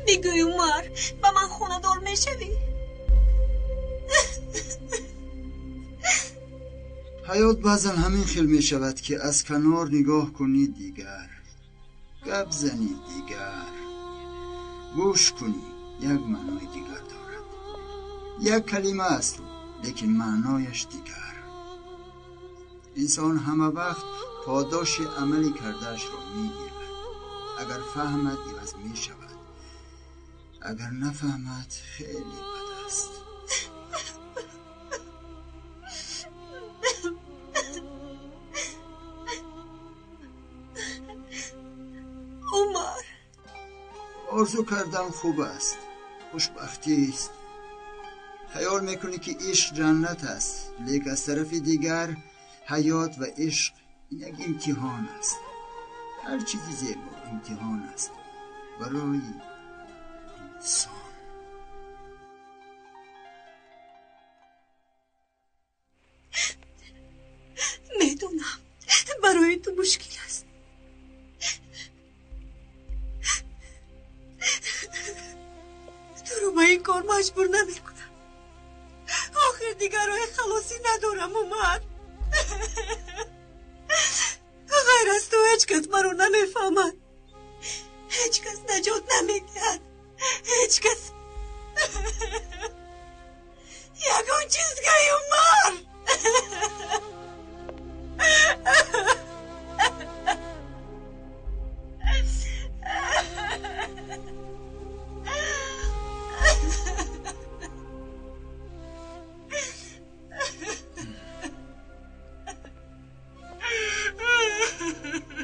Мегӯй, Умар, ба ман хонадор мешавӣ? Ҳаёт баъзан ҳамин хел мешавад, ки аз канор нигоҳ кунӣ дигар, гап занӣ дигар, гӯш кунӣ як маънои дигар дорад. Як калима аст, лекин маънояш дигар. Инсон ҳама вақт подоши амали кардаашро мегирад. Агар фаҳмад, иваз мешавад, агар нафаҳмад, хеле бад аст. Умар, орзу кардан хуб аст, хушбахтист. Хаёл мекунӣ, ки ишқ ҷаннат аст, лек аз тарафи дигар ҳаёт ва ишқ ин як имтиҳон аст. Ҳар чизи зебо имтиҳон аст барои инсон. Медонам, барои ту мушкил аст. Туро ба ин кор маҷбур намекунам. Охир дигар роҳи халосӣ надорам, Умар. Ғайр аз ту ҳеҷ кас маро намефаҳмад, ҳеҷ кас наҷот намедиҳад, ҳеҷ кас. Ягон чиз гӯй, Умар.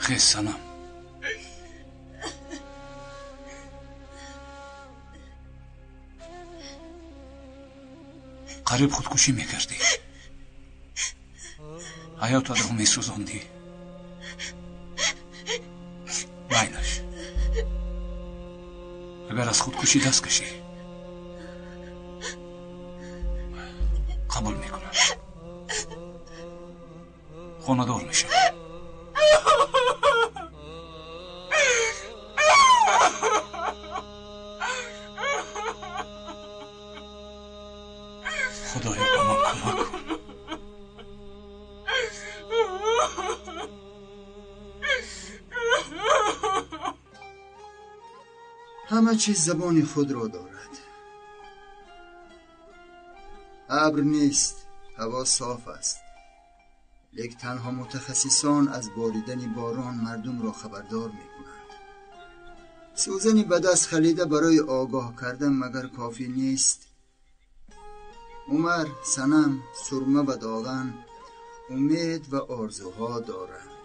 Хез, Санам. Қариб худкушӣ мекардӣ. Ҳаётатро месӯзондӣ. Майлаш, агар аз худкушӣ даст кашӣ, қабул мекунам, хонадор мешавам. Худоё, ба ман кӯмак кун. Ҳама чиз забони худро дорад. Абр нест, ҳаво соф аст, лек танҳо мутахассисон аз боридани борон мардумро хабардор мекунанд. Сӯзани ба даст халида барои огоҳ кардан магар кофӣ нест? Умар, Санам, Сурма ва Доған умед ва орзуҳо доранд.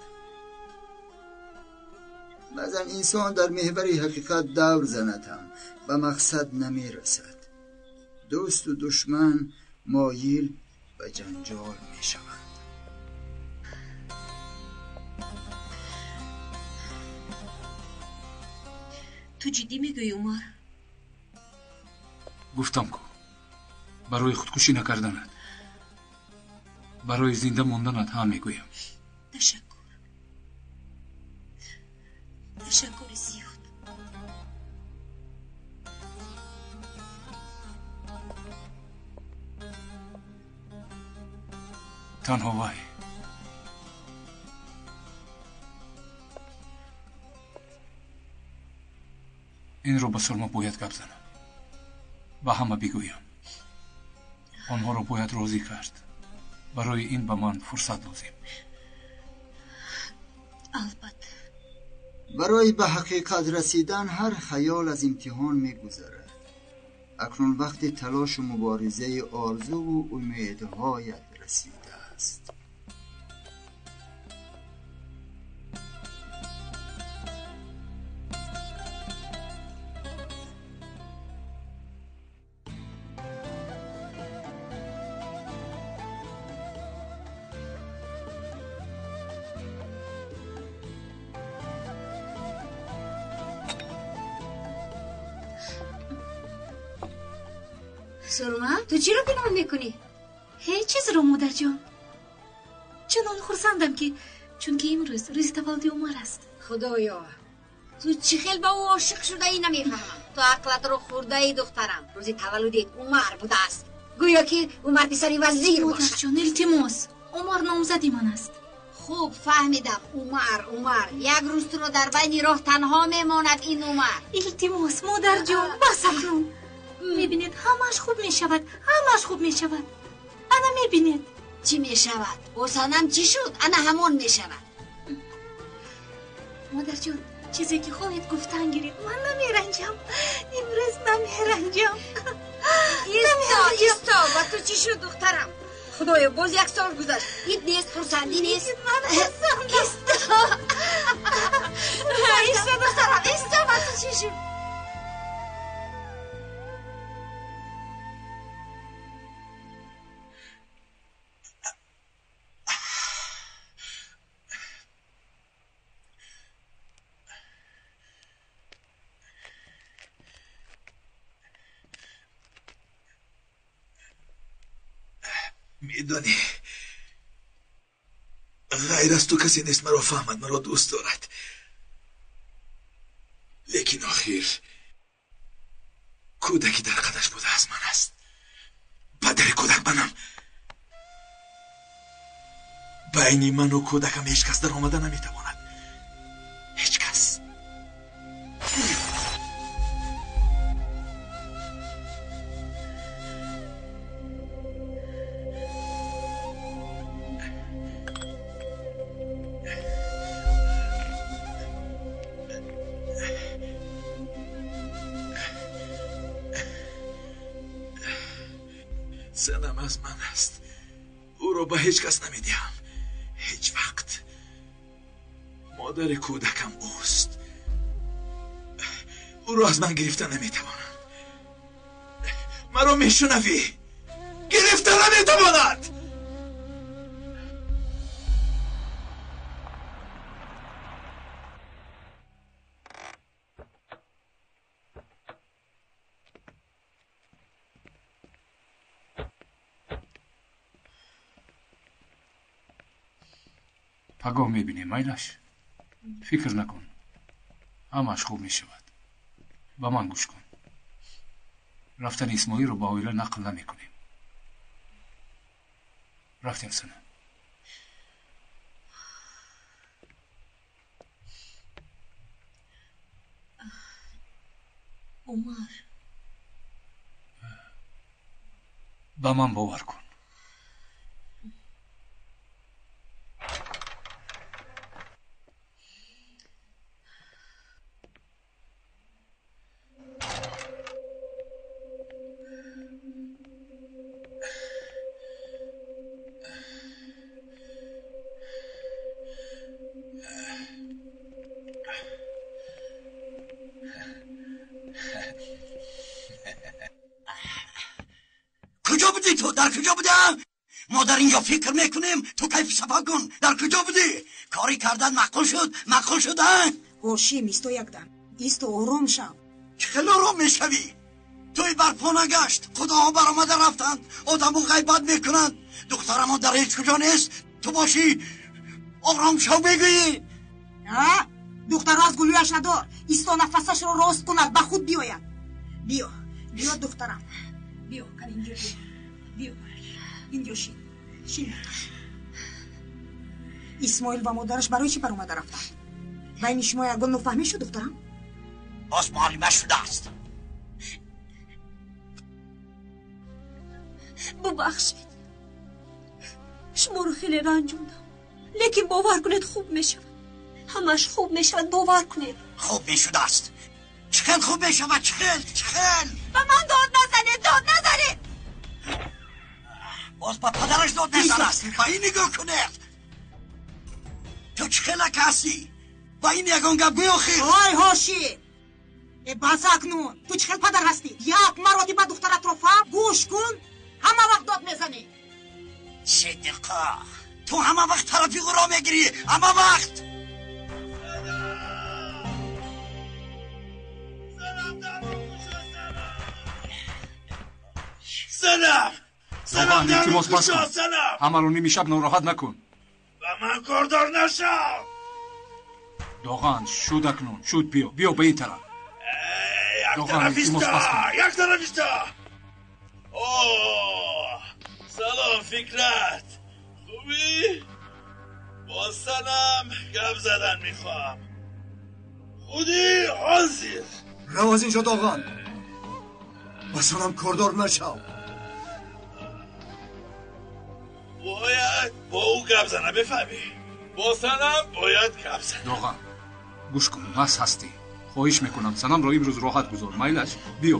Баъзан инсон дар меҳвари ҳақиқат давр занад ҳам ба мақсад намерасад. Дӯсту душман моил ба ҷанҷол мешаванд. Ту ҷиддӣ мегӯӣ, Умар? Гуфтам ку, барои худкушӣ накарданат, барои зинда монданат ҳам мегӯям. Ташаккур, ташаккури зиёд. Танҳо вай. Инро ба Сурма бояд гап занам, ба ҳама бигӯям. Онҳоро бояд розӣ кард. Барои ин ба ман фурсат лозим. Албатта. Барои ба ҳақиқат расидан ҳар хаёл аз имтиҳон мегузарад. Акнун вақти талошу муборизаи орзуву умедҳоят расидааст. Сурма, ту чиро пинҳон мекунӣ? Ҳеҷ чизро, модарҷон. Чунон хурсандам, ки чунки имрӯз рӯзи таваллуди Умар аст. Худоё, Ту чӣ хел ба ӯ ошиқ шудаӣ намефаҳмам. Ту ақлатро хӯрдаӣ, духтарам. Рӯзи таваллудит Умар будааст. Гӯё ки Умар писари вазир бошад. Модарҷон, илтимос, Умар номзади ман аст. Хуб фаҳмидам. Умар, Умар. Як рӯз туро дар байни роҳ танҳо мемонад ин Умар. Илтимос, модарҷон, бас акнун. Мебинед, ҳамааш хуб мешавад, ҳамааш хуб мешавад. Ана мебинед. Чӣ мешавад? Бо Санам чӣ шуд? Ана ҳамон мешавад. Модарҷон, чизе ки хоҳед гуфтан гиред. Ман намеранҷам. Имрӯз намеранҷам. Исто, исто, ба ту чӣ шуд, духтарам? Худоё, боз як сол гузашт. Ид нест, хурсандӣ нест. Ман хурсандам. Исто. Исто, духтарам, исто, ба ту чӣ шуд? Медонӣ, ғайр аз ту касе нест маро фаҳмад, маро дӯст дорад. Лекин охир кӯдаки дар қадаш буда аз ман аст. Падари кӯдак манам. Байни ману кӯдакам ҳеҷ кас даромада наметавонад. Ҳеҷ кас. Занам аз ман аст. Ӯро ба ҳеҷ кас намедиҳам. Ҳеҷ вақт. Модари кӯдакам ӯст. Ӯро аз ман гирифта наметавонанд. Маро мешунавӣ? Гирифта наметавонанд! Пагоҳ мебинем, майлаш. Фикр накун. Ҳамааш хуб мешавад. Ба ман гӯш кун. Рафтани Исмоилро ба оила нақл намекунем. Рафтем, Сана. Умар. Ба ман бовар кун. Куҷо будӣ ту? Дар куҷо будам? Мо дар инҷо фикр мекунем, ту кайфи сафо кун. Дар куҷо будӣ? Корӣ кардан маъқул шуд, маъқул шуд, а? Ҳошим, исто якдам. Исто, ором шав. Чӣ хел ором мешавӣ? Тӯй барпо нагашт, худоҳо баромада рафтанд, одамо ғайбат мекунанд. Духтарамо дар ҳеҷ куҷо нест. Ту бошӣ ором шав мегӯӣ. А? Духтаро аз гулӯяш надор. Исто нафасашро рост кунад, ба худ биёяд. Биё, биё духтарам. Биё, кан инҷо биё. Биё, инҷо шин. Шин. Исмоил ва модараш барои чӣ баромада рафтанд? Байни шумо ягон нофаҳмӣ шуд, духтарам? Боз муаллима шудааст. Бубахшед. Шуморо хеле ранҷондам. Лекин бовар кунед, хуб мешавад. Ҳамаш хуб мешавад, бовар кунед. Хуб мешудааст. Чӣ хел хуб мешавад, чӣ хел, чӣ хел? Ба ман дод назанед, дод назанед! Боз ба падараш дод мезанад. Ба ин нигоҳ кунед. Ту чӣ хелак ҳастӣ? Ба ин ягон гап гӯй охир. Ой, Ҳошим! Э, бас акнун. Ту чӣ хел падар ҳастӣ? Як маротиба духтаратро фаҳм, гӯш кун, ҳама вақт дод мезанӣ. Сидиқа, ту ҳама вақт тарафи ӯро мегирӣ, ҳама вақт. Санам! Санам, илтимос, бас кун. Ҳамаро ними шаб нороҳат накун. Ба ман кордор нашав! Доған, шуд акнун, шуд, биё, биё ба ин тараф. Доған, илтимос, бас кун. Як тараф иста. О, салом, Фикрат. Хубӣ? Бо Санам гап задан мехоҳам. Худи ҳозир. Рав аз инҷо, Доған. Ба Санам кордор нашав. Бояд бо ӯ гап занам, бифаҳмӣ? Бо Санам бояд гап занам. Доған, гӯш кун, маст ҳастӣ. Хоҳиш мекунам, Санамро имрӯз роҳат гузор. Майлаш, биё.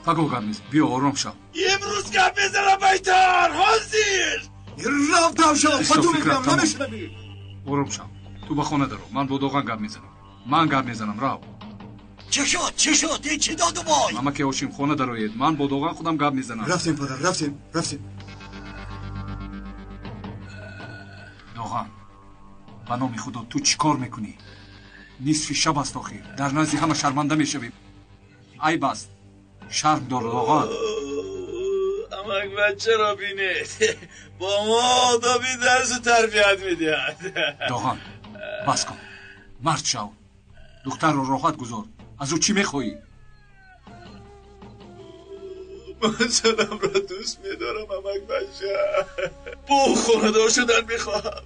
Пагоҳ гап мезанем. Биё, ором шав. Имрӯз гап мезанам, Байтор, ҳозир. Рав дав шав, ба ту мегӯям, намешунавӣ. Ором шав. Ту ба хона даро. Ман бо Доған гап мезанам. Ман гап мезанам, рав. Чӣ шуд? Чӣ шуд? Ин чӣ доду вой? Амаки Ҳошим, хона дароед. Ман бо Доған худам гап мезанам. Рафтем, падар, рафтем, рафтем. Доған, ба номи Худо, ту чӣ кор мекунӣ? Нисфи шаб аст охир. Дар назди ҳама шарманда мешавӣ. Айб аст. Шарм дор, Доған. Амак бачаро бинед. Бо мо одоби дарсу тарбият медиҳад. Доған, бас кун. Мард шав. Духтарро роҳат гузор. Аз ӯ чӣ мехоҳӣ? Ман Санамро дӯст медорам, амак бача. Бо ӯ хонадор шудан мехоҳам.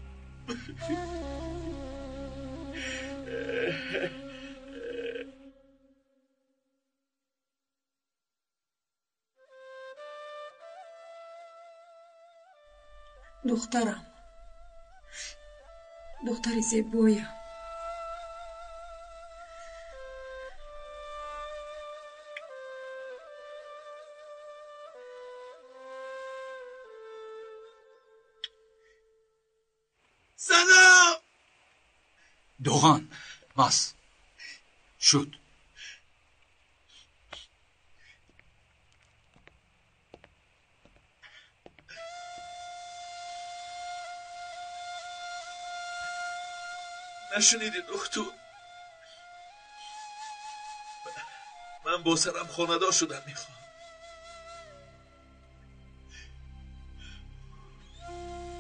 Духтарам, духтари зебоям. Санам! Доған, бас. Шуд. Нашунидӣ, духтур? Ман бо Санам хонадор шудан мехоҳам.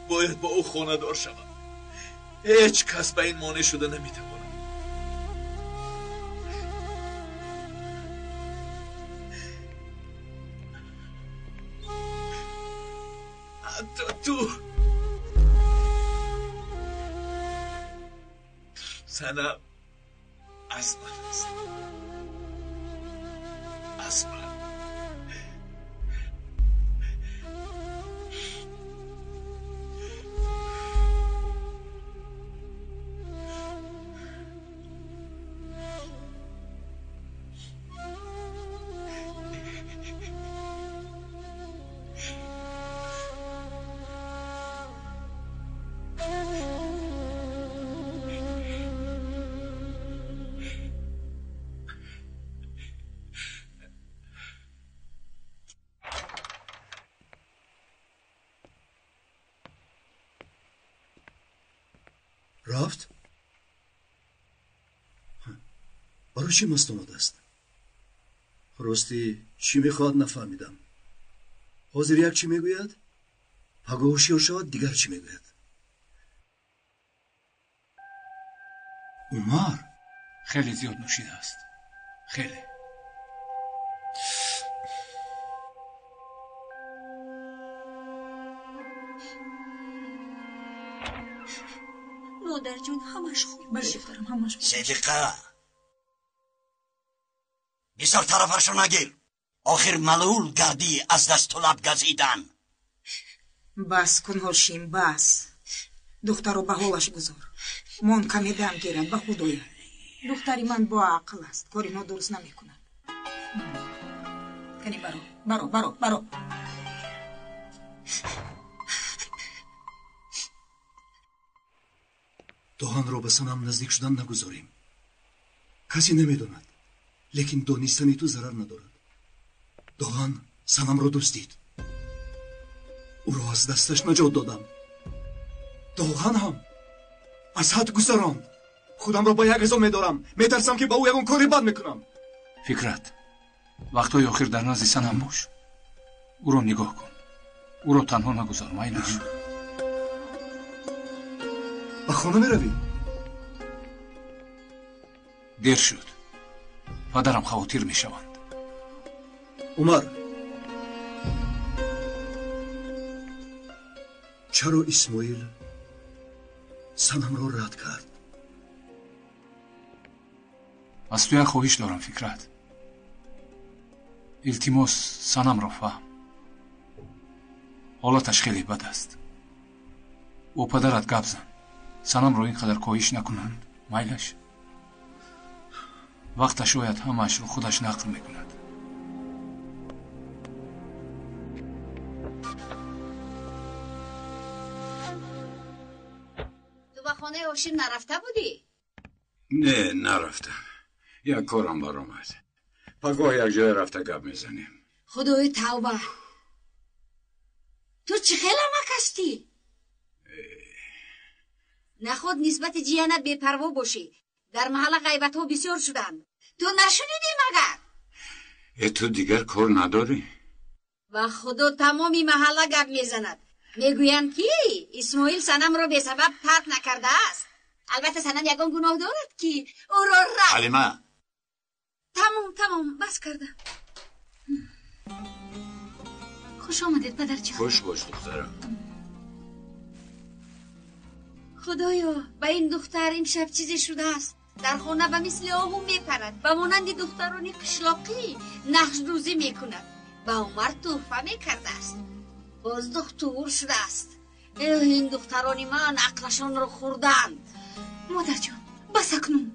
Бояд бо ӯ хонадор шавам. Ҳеҷ кас ба ин монеъ шуда наметавонад. Ҳатто ту. Санам аз ман аст. Аз ман. Рафт? Барои чӣ маст омадааст? Ростӣ чӣ мехоҳад нафаҳмидам. Ҳозир як чӣ мегӯяд, пагоҳ ҳушёр шавад, дигар чӣ мегӯяд. Умар хеле зиёд нӯшидааст. Хеле. Модарҷон, ҳамаш хуб. Бале, духтарам, ҳамаш хуб. Сидиқа, бисёр тарафашро нагир. Охир малул гардӣ аз дасту лаб газидан. Бас кун, Ҳошим, бас. Духтарро ба ҳолаш гузор. Мон каме дам гирад, ба худ ояд. Духтари ман боақл аст, кори нодуруст намекунад. Кани баро, баро, баро, баро. Доғанро ба Санам наздик шудан нагузорем. Касе намедонад, лекин донистани ту зарар надорад. Доған Санамро дуздид. Ӯро аз дасташ наҷот додам. Доған ҳам аз ҳад гузаронд. Худамро ба як азоб медорам. Метарсам, ки ба ӯ ягон кори бад мекунам. Фикрат, вақтҳои охир дар назди Санам бош. Ӯро нигоҳ кун. Ӯро танҳо нагузор, майлаш. Ба хона меравӣ? Дер шуд. Падарам хавотир мешаванд. Умар, чаро Исмоил Санамро рад кард? Аз ту як хоҳиш дорам, Фикрат. Илтимос, Санамро фаҳм. Ҳолаташ хеле бад аст. Бо падарат гап зан. Санамро ин қадар коҳиш накунанд. Майлаш? Вақташ ояд, ҳамаашро худаш нақл мекунад. Ту ба хонаи Ҳошим нарафта будӣ? Не, нарафтам. Як корам баромад. Пагоҳ як ҷое рафта гап мезанем. Худои тавба! Ту чӣ хел амак ҳастӣ? Наход нисбати ҷиянат бепарво бошӣ. Дар маҳалла ғайбатҳо бисёр шуданд. Ту нашунидӣ магар? Э, ту дигар кор надорӣ? Ба худо тамоми маҳалла гап мезанад. Мегӯянд ки Исмоил Санамро бесабаб тарк накардааст. Албатта Санам ягон гуноҳ дорад ки ӯро рад. Ҳалима! Тамом, тамом, бас кардам. Хуш омадед, падарҷон. Хуш бош, духтарам. Худоё, ба ин духтар имшаб чизе шудааст. Дар хона ба мисли оҳу мепарад, ба монанди духтарони қишлоқӣ нақшдӯзӣ мекунад. Ба Умар тӯҳфа мекардааст. Боз духтур шудааст. Эҳ, ин духтарони ман ақлашонро хӯрданд. Модарҷон, бас акнун.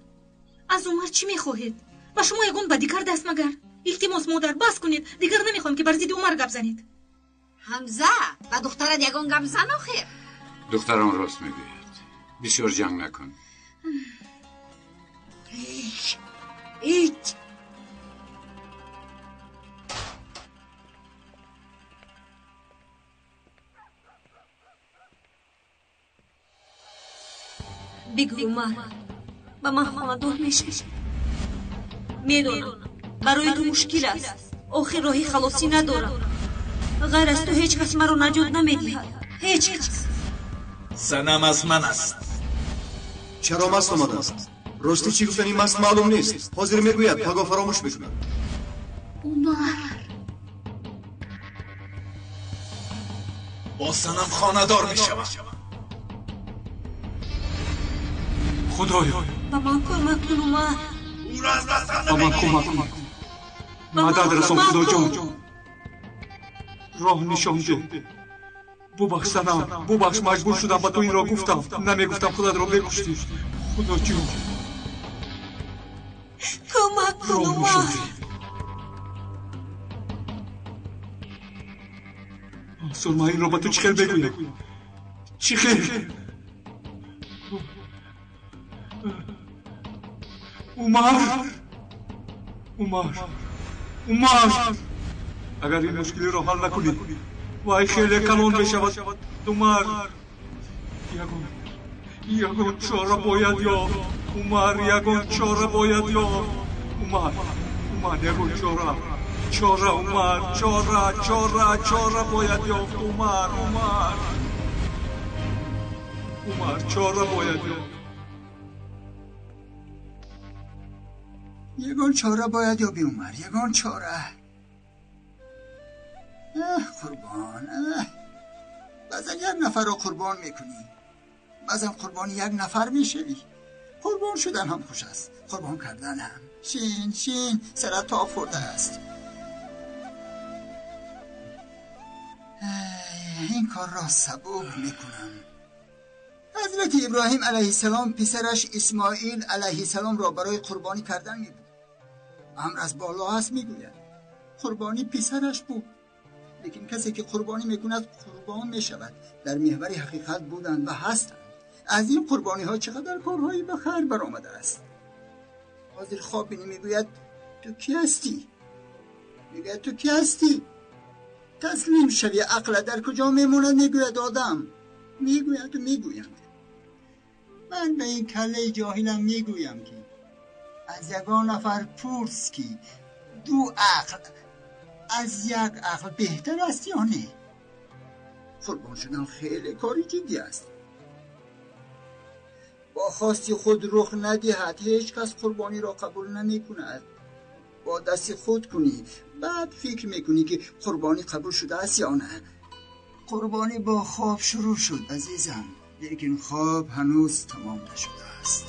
Аз Умар чӣ мехоҳед? Ба шумо ягон бадӣ кардааст магар? Илтимос, модар, бас кунед. Дигар намехоҳам ки бар зидди Умар гап занед. Ҳамза, ба духтарат ягон гап зан охир. Духтарам рост мегӯяд. Бисёр ҷанг накун. Ҳеҷ. Бигӯ, Умар, ба ман хонадор мешавӣ? Медонам, барои ту мушкил аст. Охир роҳи халосӣ надорам. Ғайр аз ту ҳеҷ кас маро наҷот намедиҳад. Ҳеҷ кас. Санам аз ман аст. Чаро маст омадааст? Ростӣ чӣ гуфтани маст маълум нест. Ҳозир мегӯяд, пагоҳ фаромӯш мекунад. Умар, бо Санам хонадор мешавам. Худоё, ба ман кӯмак кун, Умар. Ба ман кӯмак кун. Мадад расон, Худоҷон. Роҳ нишон деҳ. Бубахш, Санам, бубахш, маҷбур шудам ба ту инро гуфтам. Намегуфтам, худатро мекуштӣ. Худоҷон, кӯмак кун, Умар. Мансур, ман инро ба ту чӣ хел бегӯям? Чӣ хел? Умар, Умар, Умар, агар ин мушкилиро ҳал накунӣ, вай хеле калон мешавад. Умар, ягон чора бояд ёфт. Умар, ягон чора бояд ёфт. Умар, Умар, ягон чора, чора, Умар, чора, чора, чора бояд ёфт. Умар, Умар, Умар, чора бояд ёфт. Ягон чора бояд ёбӣ, Умар, ягон чора. Аҳ, қурбон, аҳ. Баъзан як нафарро қурбон мекунӣ, баъзан қурбони як нафар мешавӣ. Қурбон шудан ҳам хуш аст, қурбон кардан ҳам. Шин, шин, сарат тоб хӯрдааст. Ин корро сабук мекунам. Ҳазрати Иброҳим алайҳиссалом писараш Исмоил алайҳиссаломро барои қурбонӣ кардан мебуд. Амр аз боло аст, мегӯяд. Қурбонӣ писараш буд. Лекин касе ки қурбонӣ мекунад қурбон мешавад. Дар меҳвари ҳақиқат буданд ва ҳастанд. Аз ин қурбониҳо чӣ қадар корҳои ба хайр баромадааст. ҳозир хоб бинӣ, мегӯяд ту кӣ ҳастӣ? Мегӯяд ту кӣ ҳастӣ? Таслим шави, ақла дар куҷо мемонад? Мегӯяд одам. Мегӯяд ва мегӯянд. Ман ба ин каллаи ҷоҳилам мегӯям ки аз ягон нафар пурс ки ду ақл аз як ақл беҳтар аст ё не? Қурбон шудан хеле кори ҷиддӣ аст. Бо хости худ рух надиҳад, ҳеҷ кас қурбониро қабул намекунад. Бо дасти худ кунӣ, баъд фикр мекунӣ, ки қурбонӣ қабул шудааст ё на. Қурбонӣ бо хоб шурӯъ шуд, азизам, лекин хоб ҳанӯз тамом нашудааст.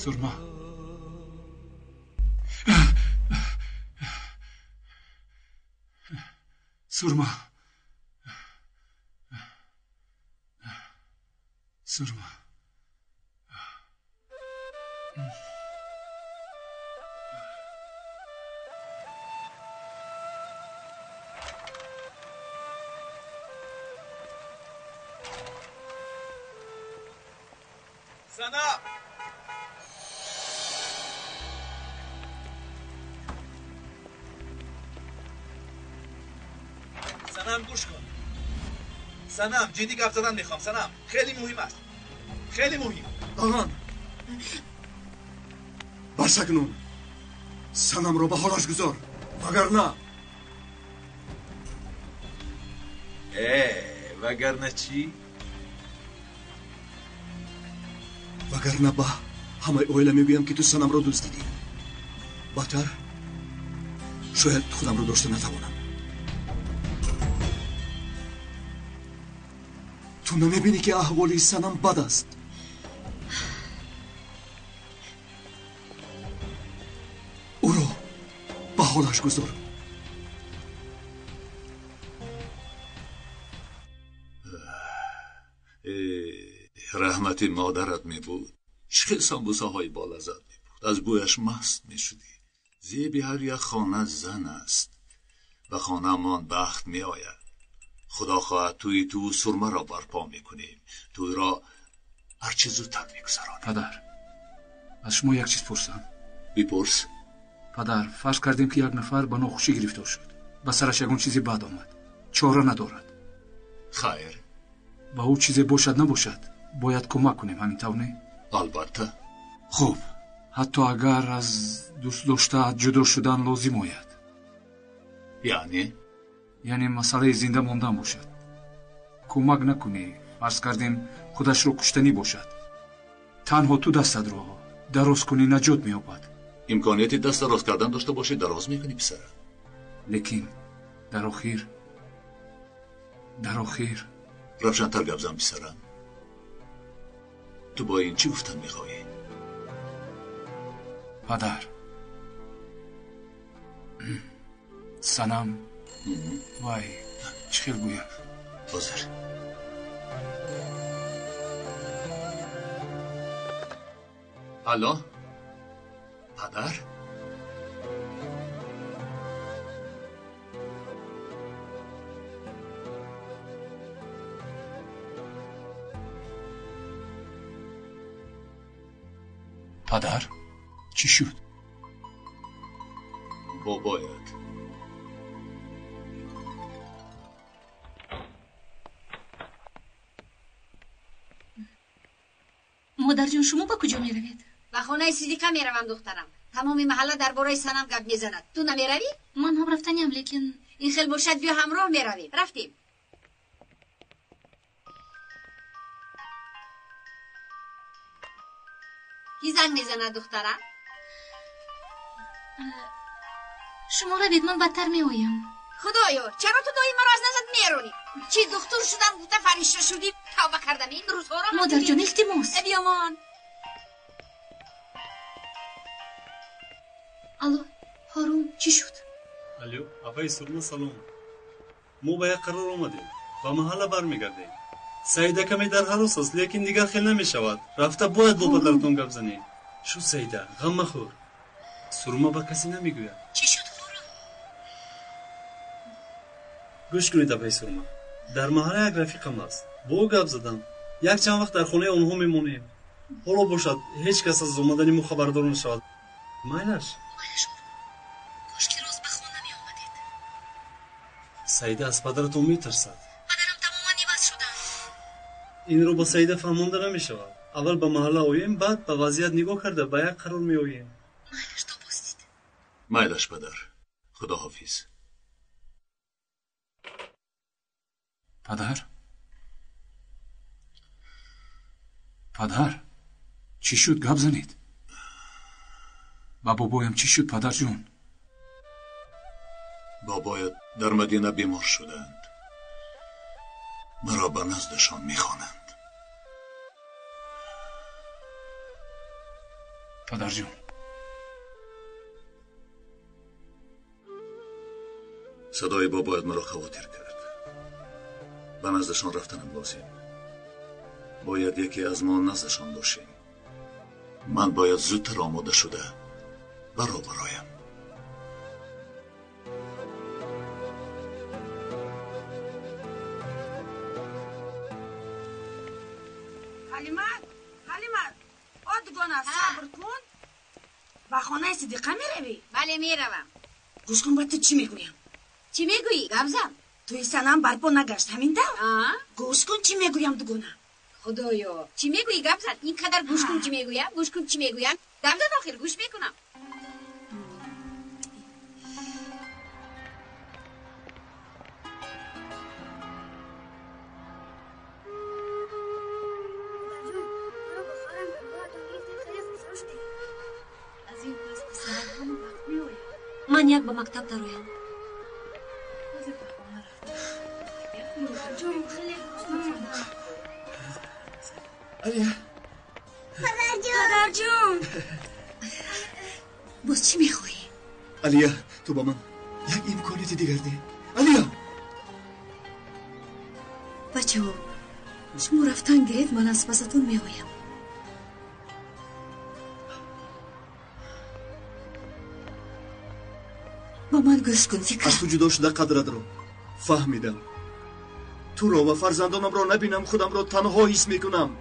Сурма. Сурма. Сурма. Санам! Санам, гӯш кун. Санам, ҷиддӣ гап задан мехоҳам. Санам, хеле муҳим аст. Хеле муҳим. Доган! Бас акнун. Санамро ба ҳолаш гузор, вагарна. Вагарна чӣ? Вагарна ба ҳамаи оила мегӯям, ки ту Санамро дуздидӣ. Бадтар, шояд худамро дошта натавонам. Ту намебинӣ, ки аҳволи Санам бад аст? Ӯро ба ҳолаш гузор. Раҳмати модарат мебуд. Чӣ хел самбусаҳои болаззат мебуд. Аз бӯяш маст мешудӣ. Зеби ҳар як хона зан аст. Ба хонаамон бахт меояд. Худо хоҳад тӯи ту Сурмаро барпо мекунем. Тӯйро ҳарчи зудтар мегузаронем. Падар, аз шумо як чиз пурсам. Бипурс. Падар, фарз кардем, ки як нафар ба нохушӣ гирифтор шуд. Ба сараш ягон чизе бад омад. Чора надорад. Хайр. Ба ӯ чизе бошад набошад, бояд кӯмак кунем, ҳамин тавр не? Албатта. Хуб, ҳатто агар аз дӯстдоштаат ҷудо шудан лозим ояд. Яъне? Яъне масъалаи зинда мондан бошад. Кӯмак накунӣ, фарз кардем худашро куштанӣ бошад. Танҳо ту дастатро дароз кунӣ, наҷот меёбад. Имконияти даст дароз кардан дошта бошӣ, дароз мекунӣ, писара. Лекин дар охир равшантар гап зан, писарам. Ту бо ин чӣ гуфтан мехоҳӣ? Падар, Санам вай чӣ хел гӯям? Ҳозир. Алло, падар? Падар, чӣ шуд? Бобоят. Модарҷон, шумо ба куҷо меравед? Ба хонаи Сидиқа меравам, духтарам. Тамоми маҳалла дар бораи Санам гап мезанад. Ту намеравӣ? Ман ҳам рафтаниам, лекин ин хел бошад, биё ҳамроҳ меравем. Рафтем. Ки занг мезанад, духтарам? Шумо равед, ман баъдтар меоям. Худоё, чаро ту доим маро аз назарат меронӣ? Чӣ духтур шудам гуфта фаришта шудӣ? Тавба кардам, ин рӯзҳоро. Модарҷон, илтимос. Биёмон. Алло, Ҳорун, чӣ шуд? Алло, апаи Сурма, салом. Мо ба як қарор омадем. Ба маҳалла бармегардем. Саида каме дар ҳарос аст, лекин дигар хел намешавад. Рафта бояд бо падаратон гап занем. Шуд, Саида, ғам махӯр. Сурма ба касе намегӯяд. Чӣ шуд, Ҳорун? Гӯш кунед, апаи Сурма. Дар маҳалла як рафиқам аст. Бо ӯ гап задам. Як чанд вақт дар хонаи онҳо мемонем. Ҳоло бошад, ҳеҷ кас аз омадани мо хабардор нашавад. Майлаш? Майлаш, Ҳорун. Кошки рост ба хона меомадед. Саида аз падаратон метарсад. Падарам тамоман иваз шуданд. Инро ба Саида фаҳмонда намешавад. Аввал ба маҳалла оем, баъд ба вазъият нигоҳ карда ба як қарор меоем. Майлаш, то боздид. Майлаш, падар. Худоҳофиз. Падар? Падар, чӣ шуд? Гап занед. Ба бобоям чӣ шуд, падарҷон? Бобоят дар Мадина бемор шуданд. Маро ба наздашон мехонанд. Падарҷон. Садои бобоят маро хавотир кард. Ба наздашон рафтанам лозим. Бояд яке аз мо наздашон бошем. Ман бояд зудтар омода шуда баробар оям. Ҳалимат, Ҳалимат, о дугона, сабр кун. Ба хонаи Сидиқа меравӣ? Бале, меравам. Гӯш кун, ба ту чӣ мегӯям? Чӣ мегӯӣ? Гап зан. Туи Санам барпо нагашт, ҳамин тавр? Гӯш кун, чӣ мегӯям, дугона. Худоё, чӣ мегӯӣ? Гап зан. Ин қадар гӯш кун, чӣ мегӯям, гӯш кун, чӣ мегӯям. Гап зан, охир гӯш мекунам. Ман як ба мактаб дароям. Падарҷон! Боз чӣ мехоҳӣ? Алия, ту ба ман як имконияти дигар деҳ. Алия! Бачаҳо, шумо рафтан гиред, ман аз пасатон меоям. Ба ман гӯш кун, фикр. Аз ту ҷудо шуда қадратро фаҳмидам. Туро ва фарзандонамро набинам, худамро танҳо ҳис мекунам.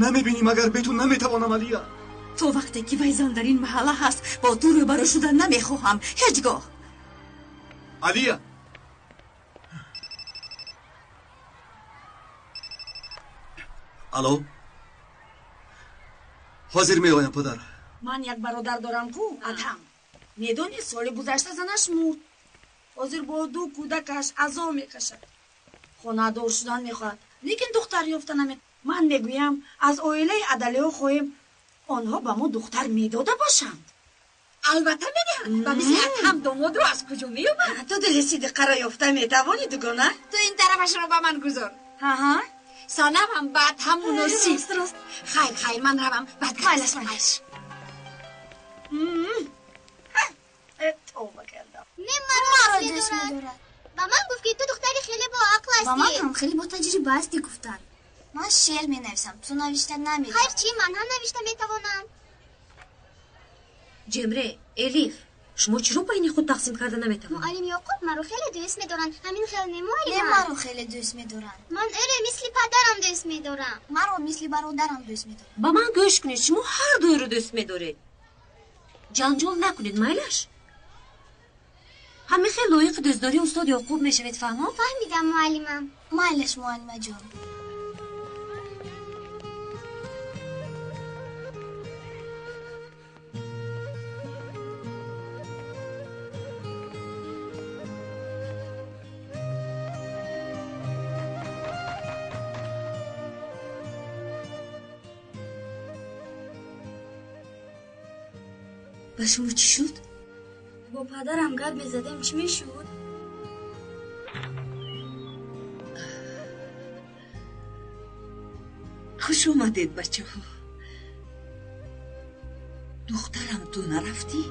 Намебинӣ, магар бе ту наметавонам, Алия. То вақте ки вай зан дар ин маҳалла ҳаст, бо ту рӯбарӯ шудан намехоҳам. Ҳеҷ гоҳ. Алия! Алло? Ҳозир меоям, падар. Ман як бародар дорам ку, Адҳам. Медонӣ, соли гузашта занаш мурд. Ҳозир бо ду кӯдакаш азоб мекашад. Хонадор шудан мехоҳад, лекин духтар ёфта намет. Ман мегӯям, аз оилаи адалиҳо хоҳем, онҳо ба мо духтар медода бошанд. Албатта медиҳанд. Ба мисли Адҳам домодро аз куҷо меёбанд? Ту дили Сидиқаро ёфта метавонӣ, дугона? Ту ин тарафашро ба ман гузор. Аҳа. Санам ҳам ба Адҳам муносиб. Рост, рост. Хайр, хайр, ман равам. Баъд Майлаш, майлаш. Тавба кардам. Не, маро дӯст медорад. Ба ман гуфт, ки ту духтари хеле боақл ҳастӣ. Ба ман ҳам хеле ботаҷриба ҳастӣ гуфтанд. Ман шеър менависам, ту навишта наметавонӣ. Хайр чӣ, ман ҳам навишта метавонам. Ҷемре, Элиф, шумо чаро байни худ тақсим карда наметавонед? Муаллим Ёқуб маро хеле дӯст медоранд. Ҳамин хел не, муаллима? Не, маро хеле дӯст медоранд. Ман ӯро мисли падарам дӯст медорам. Маро мисли бародарам дӯст медоранд. Ба ман гӯш кунед, шумо ҳар дуеро дӯст медоред. Ҷанҷол накунед, майлаш? Ҳамин хел лоиқи дӯстдории устод Ёқуб мешавед, фаҳмо? Фаҳмидам, муаллимам. Майлаш, муаллимаҷон. Ба шумо чӣ шуд? Бо падарам гап мезадем, чӣ мешуд? Хуш омадед, бачаҳо. Духтарам, ту нарафтӣ?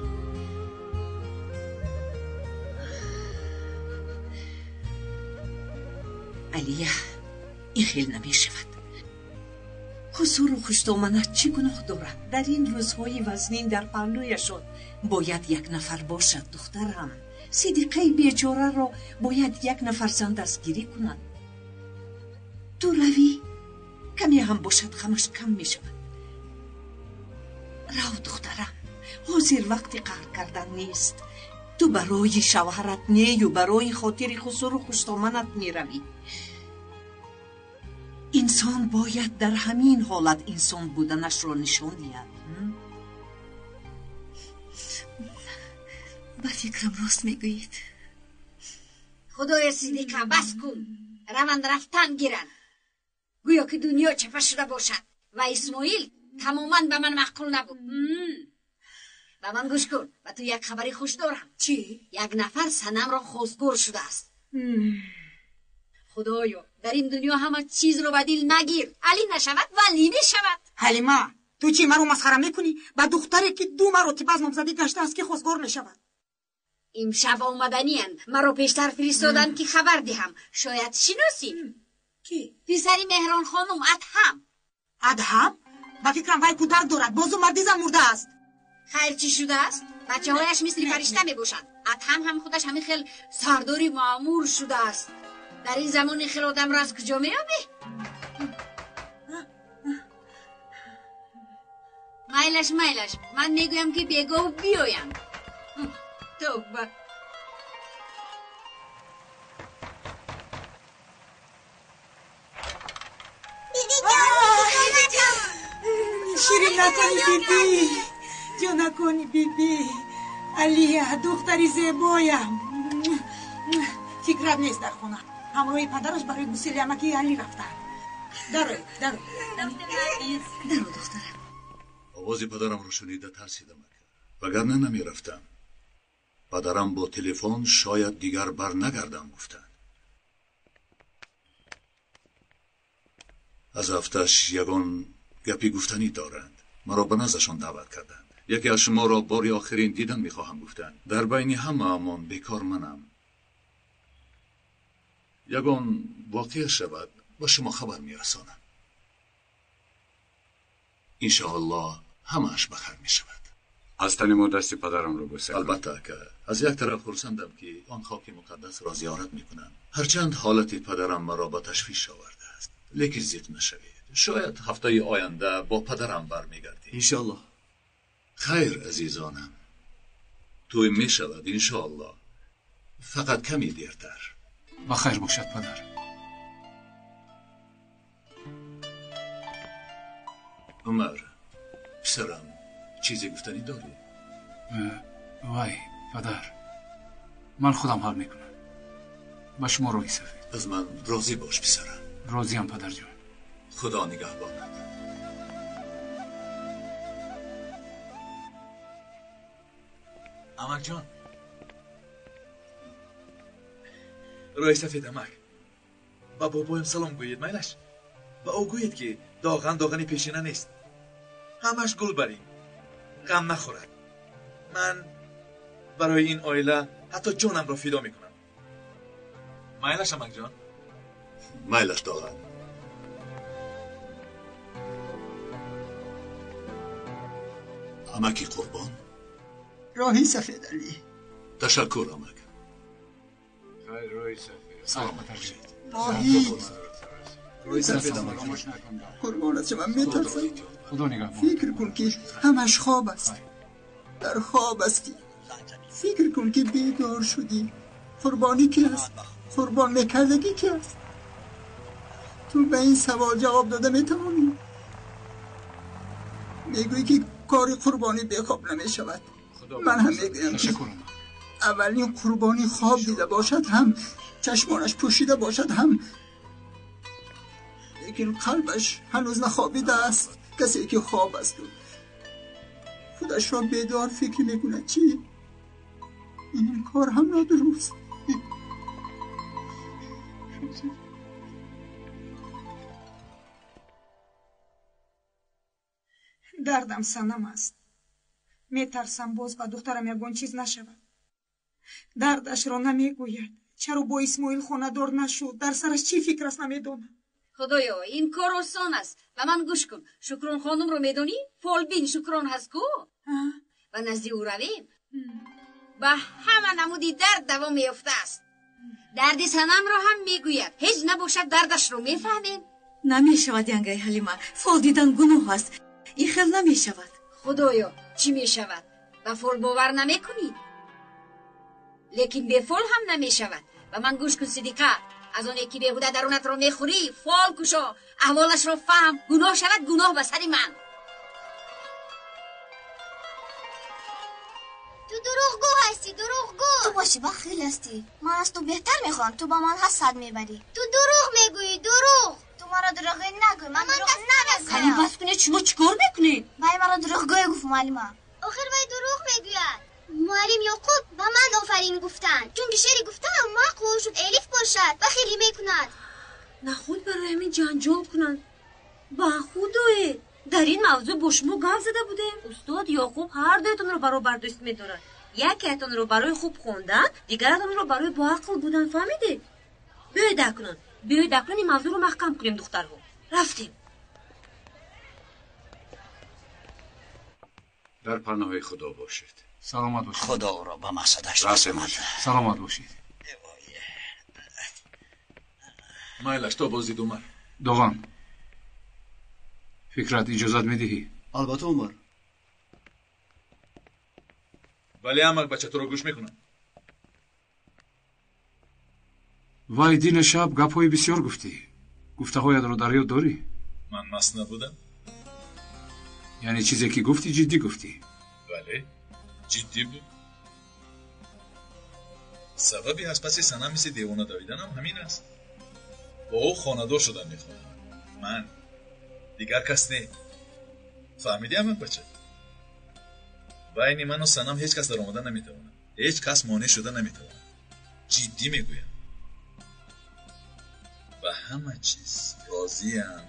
Алия, ин хел намешавад. Хусуру хуштоманат чӣ гуноҳ дорад? Дар ин рӯзҳои вазнин дар паҳлӯяшон бояд як нафар бошад, духтарам. Сидиқаи бечораро бояд як нафар зан дастгирӣ кунад. Ту равӣ, каме ҳам бошад ғамаш кам мешавад. Рав, духтарам, ҳозир вақти қаҳр кардан нест. Ту барои шавҳарат нею барои хотири хусуру хуштоманат меравӣ. Инсон бояд дар ҳамин ҳолат инсон буданашро нишон диҳад. Ба фикрам рост мегӯед. Худоя, Сидиқа, бас кун. Раванд рафтан гиранд. Гӯё ки дунё чапа шуда бошад. Ва Исмоил тамоман ба ман маъқул набуд. Ба ман гӯш кун, ба ту як хабари хуш дорам. Чӣ? Як нафар Санамро хостгор шудааст. Худоё, дар ин дунё ҳама чизро ба дил нагир. Али нашавад, валӣ мешавад. Ҳалима, ту чӣ маро масхара мекунӣ? Ба духтаре ки ду маротиба аз номзадӣ гаштааст, ки хостгор мешавад. Имшаб омаданиянд. Маро пештар фиристоданд, ки хабар диҳам. Шояд шиносӣ? Кӣ? Писари Меҳрон хонум, Адҳам. Адҳам? Ба фикрам вай кӯдак дорад. Бозу марди зан мурдааст. Хайр чӣ шудааст? Бачаҳояш мисли фаришта мебошанд. Адҳам ҳам худаш ҳамин хел сардори маъмур шудааст. Дар ин замон ин хел одамро аз куҷо меёбӣ? Майлаш, майлаш, ман мегӯям, ки бегоҳ биёянд. Тавба. Ширин накунӣ, биби, ҷонакони биби. Алия, духтари зебоям. Фикрат нест дар хона. Ҳамроҳи падараш барои гусели амаки Али рафтанд. Дарой, дарой. Даро, духтарам. Овози падарамро шунида тарсидам, вагарна намерафтам. Падарам бо телефон шояд дигар барнагардам гуфтанд. Аз ҳафташ ягон гапи гуфтанӣ доранд. Маро ба наздашон даъват карданд. Яке аз шуморо бори охирин дидан мехоҳам гуфтанд. Дар байни ҳамаамон бекор манам. Ягон воқеа шавад, ба шумо хабар мерасонам. Иншоаллоҳ ҳамааш ба хайр мешавад. Аз тани мо дасти падарамро бӯса кун. Албатта, ака. Аз як тараф хурсандам, ки он хоки муқаддасро зиёрат мекунам. Ҳарчанд ҳолати падарам маро ба ташвиш овардааст, лекин зиқ нашавед. Шояд ҳафтаи оянда бо падарам бармегардем. Иншоаллоҳ. Хайр, азизонам, тӯй мешавад иншоаллоҳ, фақат каме дертар. Ба хайр бошад, падар. Умар, писарам, чизе гуфтанӣ дорӣ? Вай, падар, ман худам ҳал мекунам. Ба шумо роҳи сафед. Аз ман розӣ бош, писарам. Розиам, падарҷон. Худо нигаҳбонат. Амакҷон, роҳи сафед, амак. Ба бобоям салом гӯед, майлаш? Ба ӯ гӯед, ки доған доғани пешина нест. Ҳамаш гул барин. Ғам нахӯрад. Ман Барои ин оила ҳатто ҷонамро фидо мекунам. Майлаш, амакҷон? Майлаш, Доған. Амаки Қурбон. Роҳи сафед, Алӣ. Ташаккур, амак. Хайр, роҳи сафед. Саломат бошед. Воҳид. Роҳи сафед, амак. Қурбонат шавам, метарсам. Худо нигаҳбон. Фикр кун, ки ҳамаш хоб аст. Дар хоб ҳастӣ. Фикр кун, ки бедор шудӣ. Қурбонӣ ки аст? Қурбон мекардагӣ ки аст? Ту ба ин савол ҷавоб дода метавонӣ? Мегӯӣ, ки кори қурбонӣ бехоб намешавад. Ман ҳам мегӯям, ки аввалин қурбонӣ хоб дида бошад ҳам, чашмонаш пӯшида бошад ҳам, лекин қалбаш ҳанӯз нахобидааст. Касе ки хоб аст худашро бедор фикр мекунад, чӣ? Ин кор ҳам нодуруст. Дардам Санам аст. Метарсам, боз ба духтарам ягон чиз нашавад. Дардашро намегӯяд. Чаро бо Исмоил хонадор нашуд? Дар сараш чӣ фикр аст, намедонам. Худоё, ин кор осон аст. Ба ман гӯш кун. Шукрон хонумро медонӣ? Фолбин Шукрон ҳаст ку? Ба назди ӯ равем. Ба ҳама намуди дард даво меёфтааст. Дарди Санамро ҳам мегӯяд. Ҳеҷ набошад, дардашро мефаҳмем. Намешавад, янгаи Ҳалима. Фол дидан гуноҳ аст. Ин хел намешавад. Худоё, чӣ мешавад? Ба фол бовар намекунӣ? Лекин бефол ҳам намешавад. Ба ман гӯш кун, Сидиқа. Аз оне ки беҳуда дарунатро мехӯрӣ, фол кушо, аҳволашро фаҳм. Гуноҳ шавад, гуноҳ ба сари ман. Ту дурӯғгӯ ҳастӣ, дурӯғгӯ. Ту бошӣ бахил ҳастӣ. Ман аз ту беҳтар мехоҳам, ту ба ман ҳасад мебарӣ. Ту дурӯғ мегӯӣ, дурӯғ. Ту маро дурӯғгӯ нагӯй, ман дурӯғ намегӯям. Қани, бас кунед, шумо чӣ кор мекунед? Вай маро дурӯғгӯй гуфт, муаллима. Охир вай дурӯғ мегӯяд. Муаллим Ёқуб ба ман офарин гуфтанд, чунки шеъри гуфтаам маъқул шуд. Элиф бошад, бахилӣ мекунад. Нахуд барои ҳамин ҷанҷол кунанд. Ба худое, дар ин мавзӯъ бо шумо гап зада будем. Устод Ёқуб ҳар дуятонро баробар дӯст медорад. Якеатонро барои хуб хондан, дигаратонро барои боақл будан, фаҳмидед? Биёед акнун, биёед акнун ин мавзӯъро маҳкам кунем, духтарҳо. Рафтем. Дар паноҳи Худо бошед. Саломат бошед. Худо ӯро ба мақсадаш расонад. Саломат бошед. Майлаш, то боздид, Умар. Доған, фикрат, иҷозат медиҳӣ? Албатта, Умар. Бале, амак бача, туро гӯш мекунам. Вай, дина шаб гапҳои бисёр гуфтӣ. Гуфтаҳоятро дар ёд дорӣ? Ман маст набудам. Яъне чизе ки гуфтӣ, ҷиддӣ гуфтӣ? Бале, ҷиддӣ буд. Сабаби аз паси Санам мисли девона давиданам ҳамин аст. Бо ӯ хонадор шудан мехоҳам. Ман, дигар кас не. Фаҳмидӣ, амак бача? Байни ману Санам ҳеҷ кас даромада наметавонад. Ҳеҷ кас монеъ шуда наметавонад. Ҷиддӣ мегӯям. Ба ҳама чиз розиям.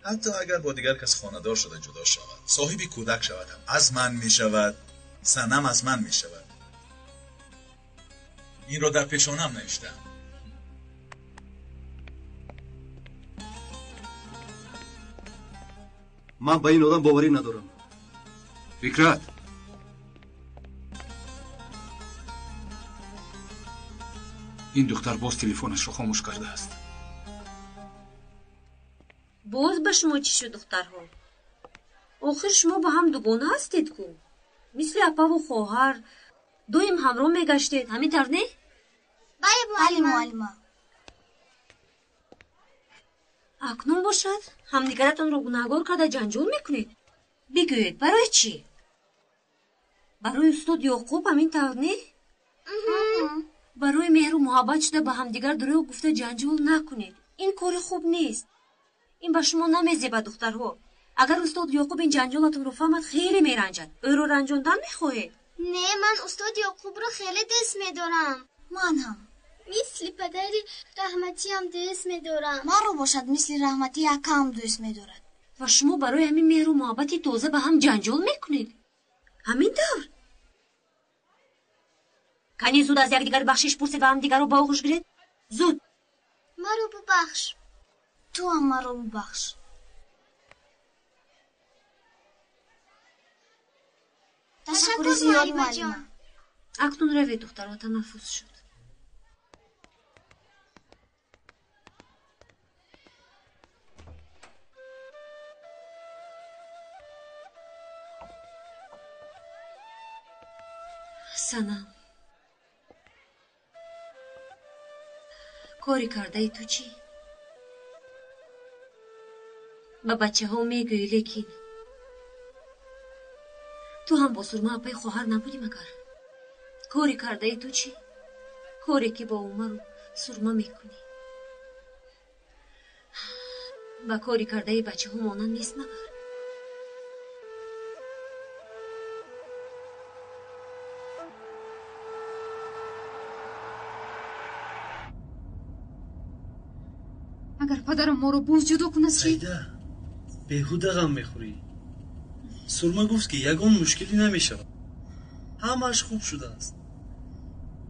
Ҳатто агар бо дигар кас хонадор шуда ҷудо шавад, соҳиби кӯдак шавад ҳам аз ман мешавад. Санам аз ман мешавад. Инро дар пешонам навиштаам. Ман ба ин одам боварӣ надорам. Фикрат, ин духтар боз телефонашро хомӯш кардааст. Боз ба шумо чӣ шуд, духтарҳо? Охир шумо ба ҳам дугона ҳастед ку? Мисли апаву хоҳар доим ҳамроҳ мегаштед, ҳамин тавр не? Бале, муаллима. Акнун бошад, ҳамдигаратонро гунаҳгор карда ҷанҷол мекунед? Бигӯед, барои чӣ? Барои устод Ёқуб, ҳамин тавр не? Барои меҳру муҳаббат шуда ба ҳамдигар дурӯғ гуфта ҷанҷол накунед. Ин кори хуб нест. Ин ба шумо намезебад, духтарҳо. Агар устод Ёқуб ин ҷанҷолатонро фаҳмад, хеле меранҷад. Ӯро ранҷондан мехоҳед? Не, ман устод Ёқубро хеле дӯст медорам. Ман ҳам. Мисли падари раҳматиам дӯст медорам. Маро бошад, мисли раҳмати акаам дӯст медорад. Ва шумо барои ҳамин меҳру муҳаббати тоза ба ҳам ҷанҷол мекунед? Ҳамин тавр? Кани зуд аз якдигар бахшиш пурсед ва ҳамдигарро ба оғӯш гиред. Зуд. Маро бубахш. Ту ҳам маро бубахш. Ташаккури зиёд, муаллима. Акнун равед, духтаро, танаффус шуд. Санам, кори кардаи ту чӣ? Ба бачаҳо мегӯӣ, лекин ту ҳам бо Сурма апаи хоҳар набудӣ магар? Кори кардаи ту чӣ? Коре ки бо Умару Сурма мекунӣ, ба кори кардаи бачаҳо монанд нест магар? Агар падарам моро боз ҷудо кунад чӣ? Саида, беҳуда ғам мехӯрӣ. Сурма гуфт, ки ягон мушкилӣ намешавад, ҳамааш хуб шудааст.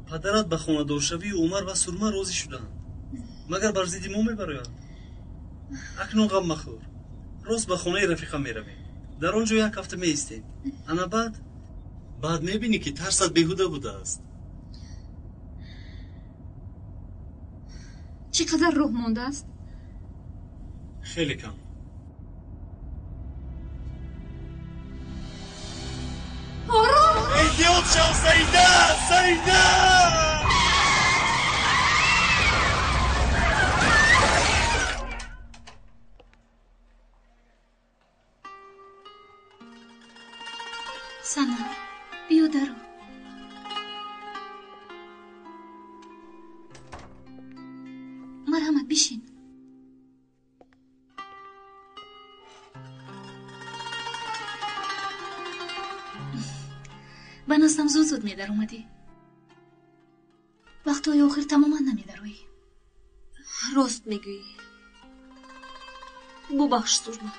Падарат ба хонадоршавии Умар ва Сурма розӣ шуданд, магар бар зидди мо мебароянд? Акнун ғам махӯр, рост ба хонаи рафиқам меравем, дар он ҷо як ҳафта меистем. Ана баъд мебинӣ, ки тарсат беҳуда будааст. Чӣ қадар роҳ мондааст? Хеле кам. Ором! Эҳтиёт шав, Саида! Саида! Санам, биё даро. Марҳамат, бишин. Ба наздам зуд зуд медаромадӣ. Вақтҳои охир тамоман намедароӣ. Рост мегӯӣ. Бубахш, Сурма,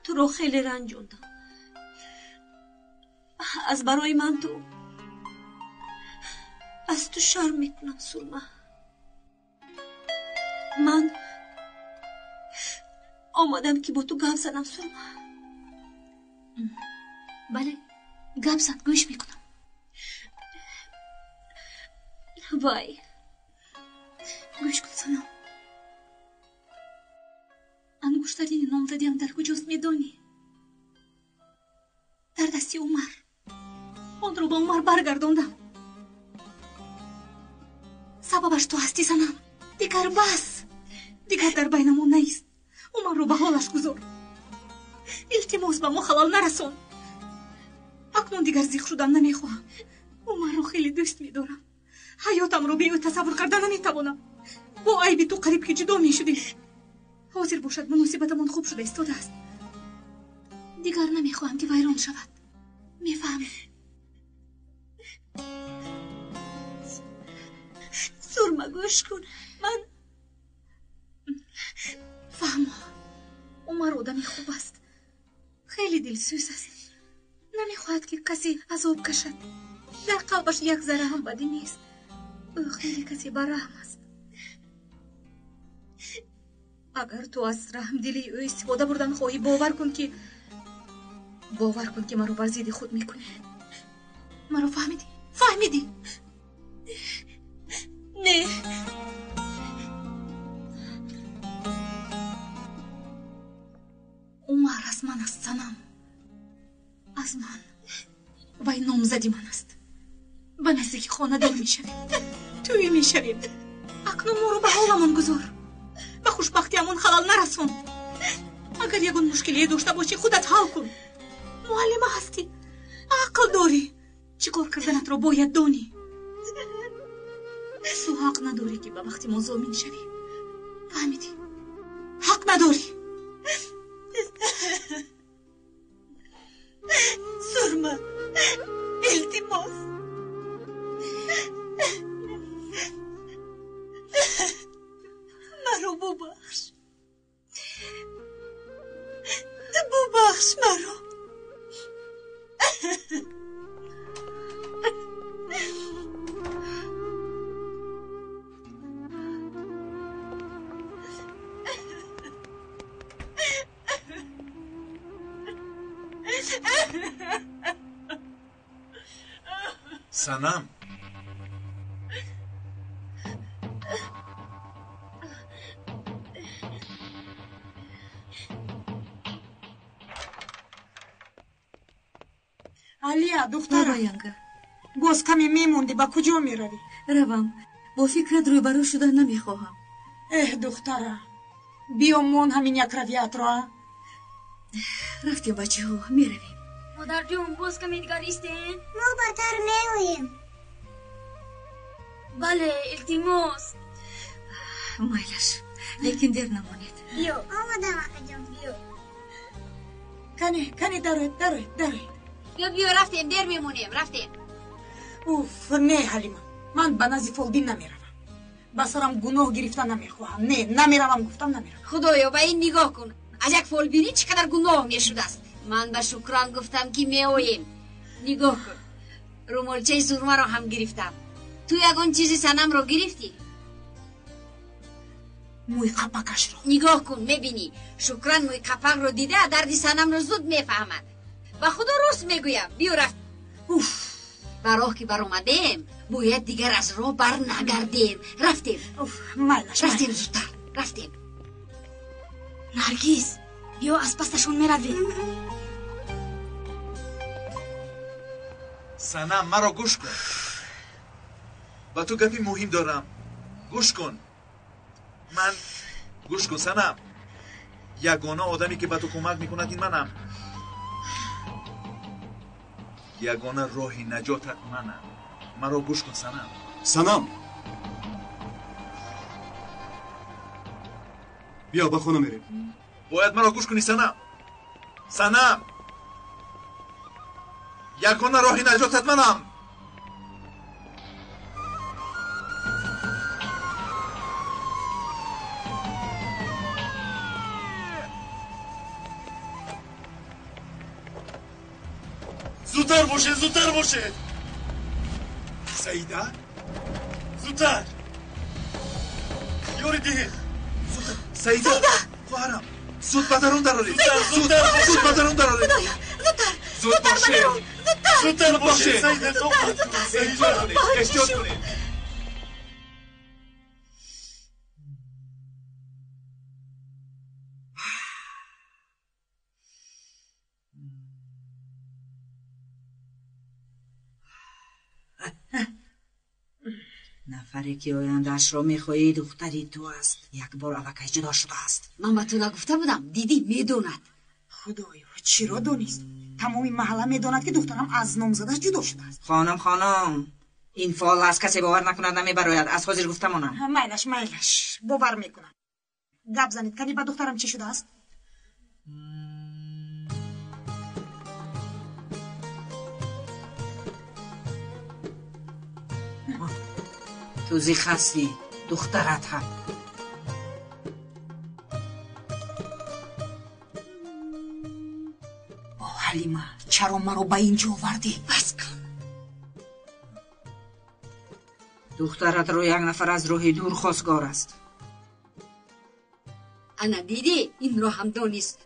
туро хеле ранҷондам. Аз барои ман ту аз ту шарм мекунам, Сурма. Ман омадам, ки бо ту гап занам, Сурма. Бале, гап зан, гӯш мекунам. Вай, гӯш кун, Санам. Ангуштарини номзадиам дар куҷост, медонӣ? Дар дасти Умар. Онро ба Умар баргардондам. Сабабаш ту ҳастӣ, Санам. Дигар бас, дигар дар байнамон наист. Умарро ба ҳолаш гузор. Илтимос, ба мо халал нарасон. Акнун дигар зиқ шудан намехоҳам. Умарро хеле дӯст медорам. Ҳаётамро бе ӯ тасаввур карда наметавонам. Бо айби ту қариб ки ҷудо мешудем. Ҳозир бошад, муносибатамон хуб шуда истодааст. Дигар намехоҳам, ки вайрон шавад. Мефаҳмӣ? Сурма, гӯш кун. Ман фаҳмо, Умар одами хуб аст, хеле дилсӯз аст. Намехоҳад, ки касе азоб кашад. Дар қалбаш як зарра ҳам бадӣ нест. Ӯ хеле касе бараҳм аст. Агар ту аз раҳмдилии ӯ истифода бурдан хоҳӣ, бовар кун, ки маро бар зидди худ мекунӣ. Маро фаҳмидӣ? Фаҳмидӣ? Не. Умар аз ман аст, Санам, аз ман. Вай номзади ман аст. Ба наздики хонадор мешавем, тӯй мешавем. Акнун моро ба ҳоламон гузор, ба хушбахтиамон халал нарасон. Агар ягон мушкилие дошта бошӣ, худат ҳал кун. Муаллима ҳастӣ, ақл дорӣ, чӣ кор карданатро бояд донӣ. Ту ҳақ надорӣ, ки ба бахти мо зомин шавӣ. Фаҳмидӣ? Ҳақ надорӣ. Сурма, илтимос. Маро бубахш, бубахш маро. Санам. Алия, духтарам. Бабаянга. Боз каме мемондӣ, ба куҷо меравӣ? Равам. Бо фикрат рӯбарӯ шуда намехоҳам. Эҳ, духтара, биё мон ҳамин як равиятро, а? Рафтем, бачаҳо, меравем. Модарҷон, боз каме дигар истем? Мо батар меоем. Бале, илтимос. Майлаш, лекин дер намонед. Биё. Омадам, акаҷон. Биё. Кане, кане, дароед, дароед, дароед. Биё, биё, рафтем, дер мемонем, рафтем. Уф, не, Ҳалима, ман ба назди фолбин намеравам. Ба сарам гуноҳ гирифта намехоҳам. Не, намеравам, гуфтам, намеравам. Худоё, ба ин нигоҳ кун. Аз як фолбинӣ чӣ қадар гуноҳ мешудааст. Ман ба Шукран гуфтам, ки меоем. Нигоҳ кун, румолчаи сурмаро ҳам гирифтам. Ту ягон чизи Санамро гирифтӣ? Мӯи қапакашро. Нигоҳ кун, мебинӣ, Шукран мӯи қапакро дида, дарди Санамро зуд мефаҳмад. Ба худо рост мегӯям. Биё, рафт. Уф. Ба роҳ ки баромадем, бояд дигар аз роҳ бар нагардем. Рафтем. Уф, майлаш. Рафтем зудтар, рафтем. Наргиз, биё, аз пасташон меравем. Санам, маро гӯш кун. Ба ту гапи муҳим дорам. Гӯш кун. Ман гӯш кун, Санам. Ягона одаме ки ба ту кӯмак мекунад ин манам. Ягона роҳи наҷотат манам. Маро гӯш кун, Санам. Санам, биё, ба хона мерем. Бояд маро гӯш кунӣ, Санам. Санам, ягона роҳи наҷотат манам. Зудтар бошед, зудтар бошед. Саида? Зудтар. Ёри диҳед. Зудтар. Саида! Хоҳарам, зуд ба дарун дароред. Зуд, зуд ба дарун дароред. Худоё, зудтар! Зуд бошед. Зудтар бошед. Саида, эҳтиёт кунед, эҳтиёт кунед. Нафаре ки ояндаашро мехоҳӣ, духтари ту аст. Як бор аллакай ҷудо шудааст. Ман ба ту нагуфта будам, дидӣ, медонад. Худоё, чиро донист? Тамоми маҳалла медонад, ки духтарам аз номзадаш ҷудо шудааст. Хонум, хонум, ин фол аст, касе бовар накунад, намебарояд. Аз ҳозир гуфта монам. Майлаш, майлаш, бовар мекунам. Гап занед, кани ба духтарам чӣ шудааст? Ту зиқ ҳастӣ, духтарат ҳам. О, Ҳалима, чаро маро ба ин ҷо овардӣ? Бас кун. Духтаратро як нафар аз роҳи дур хостгор аст. Ана дидӣ, инро ҳам донист.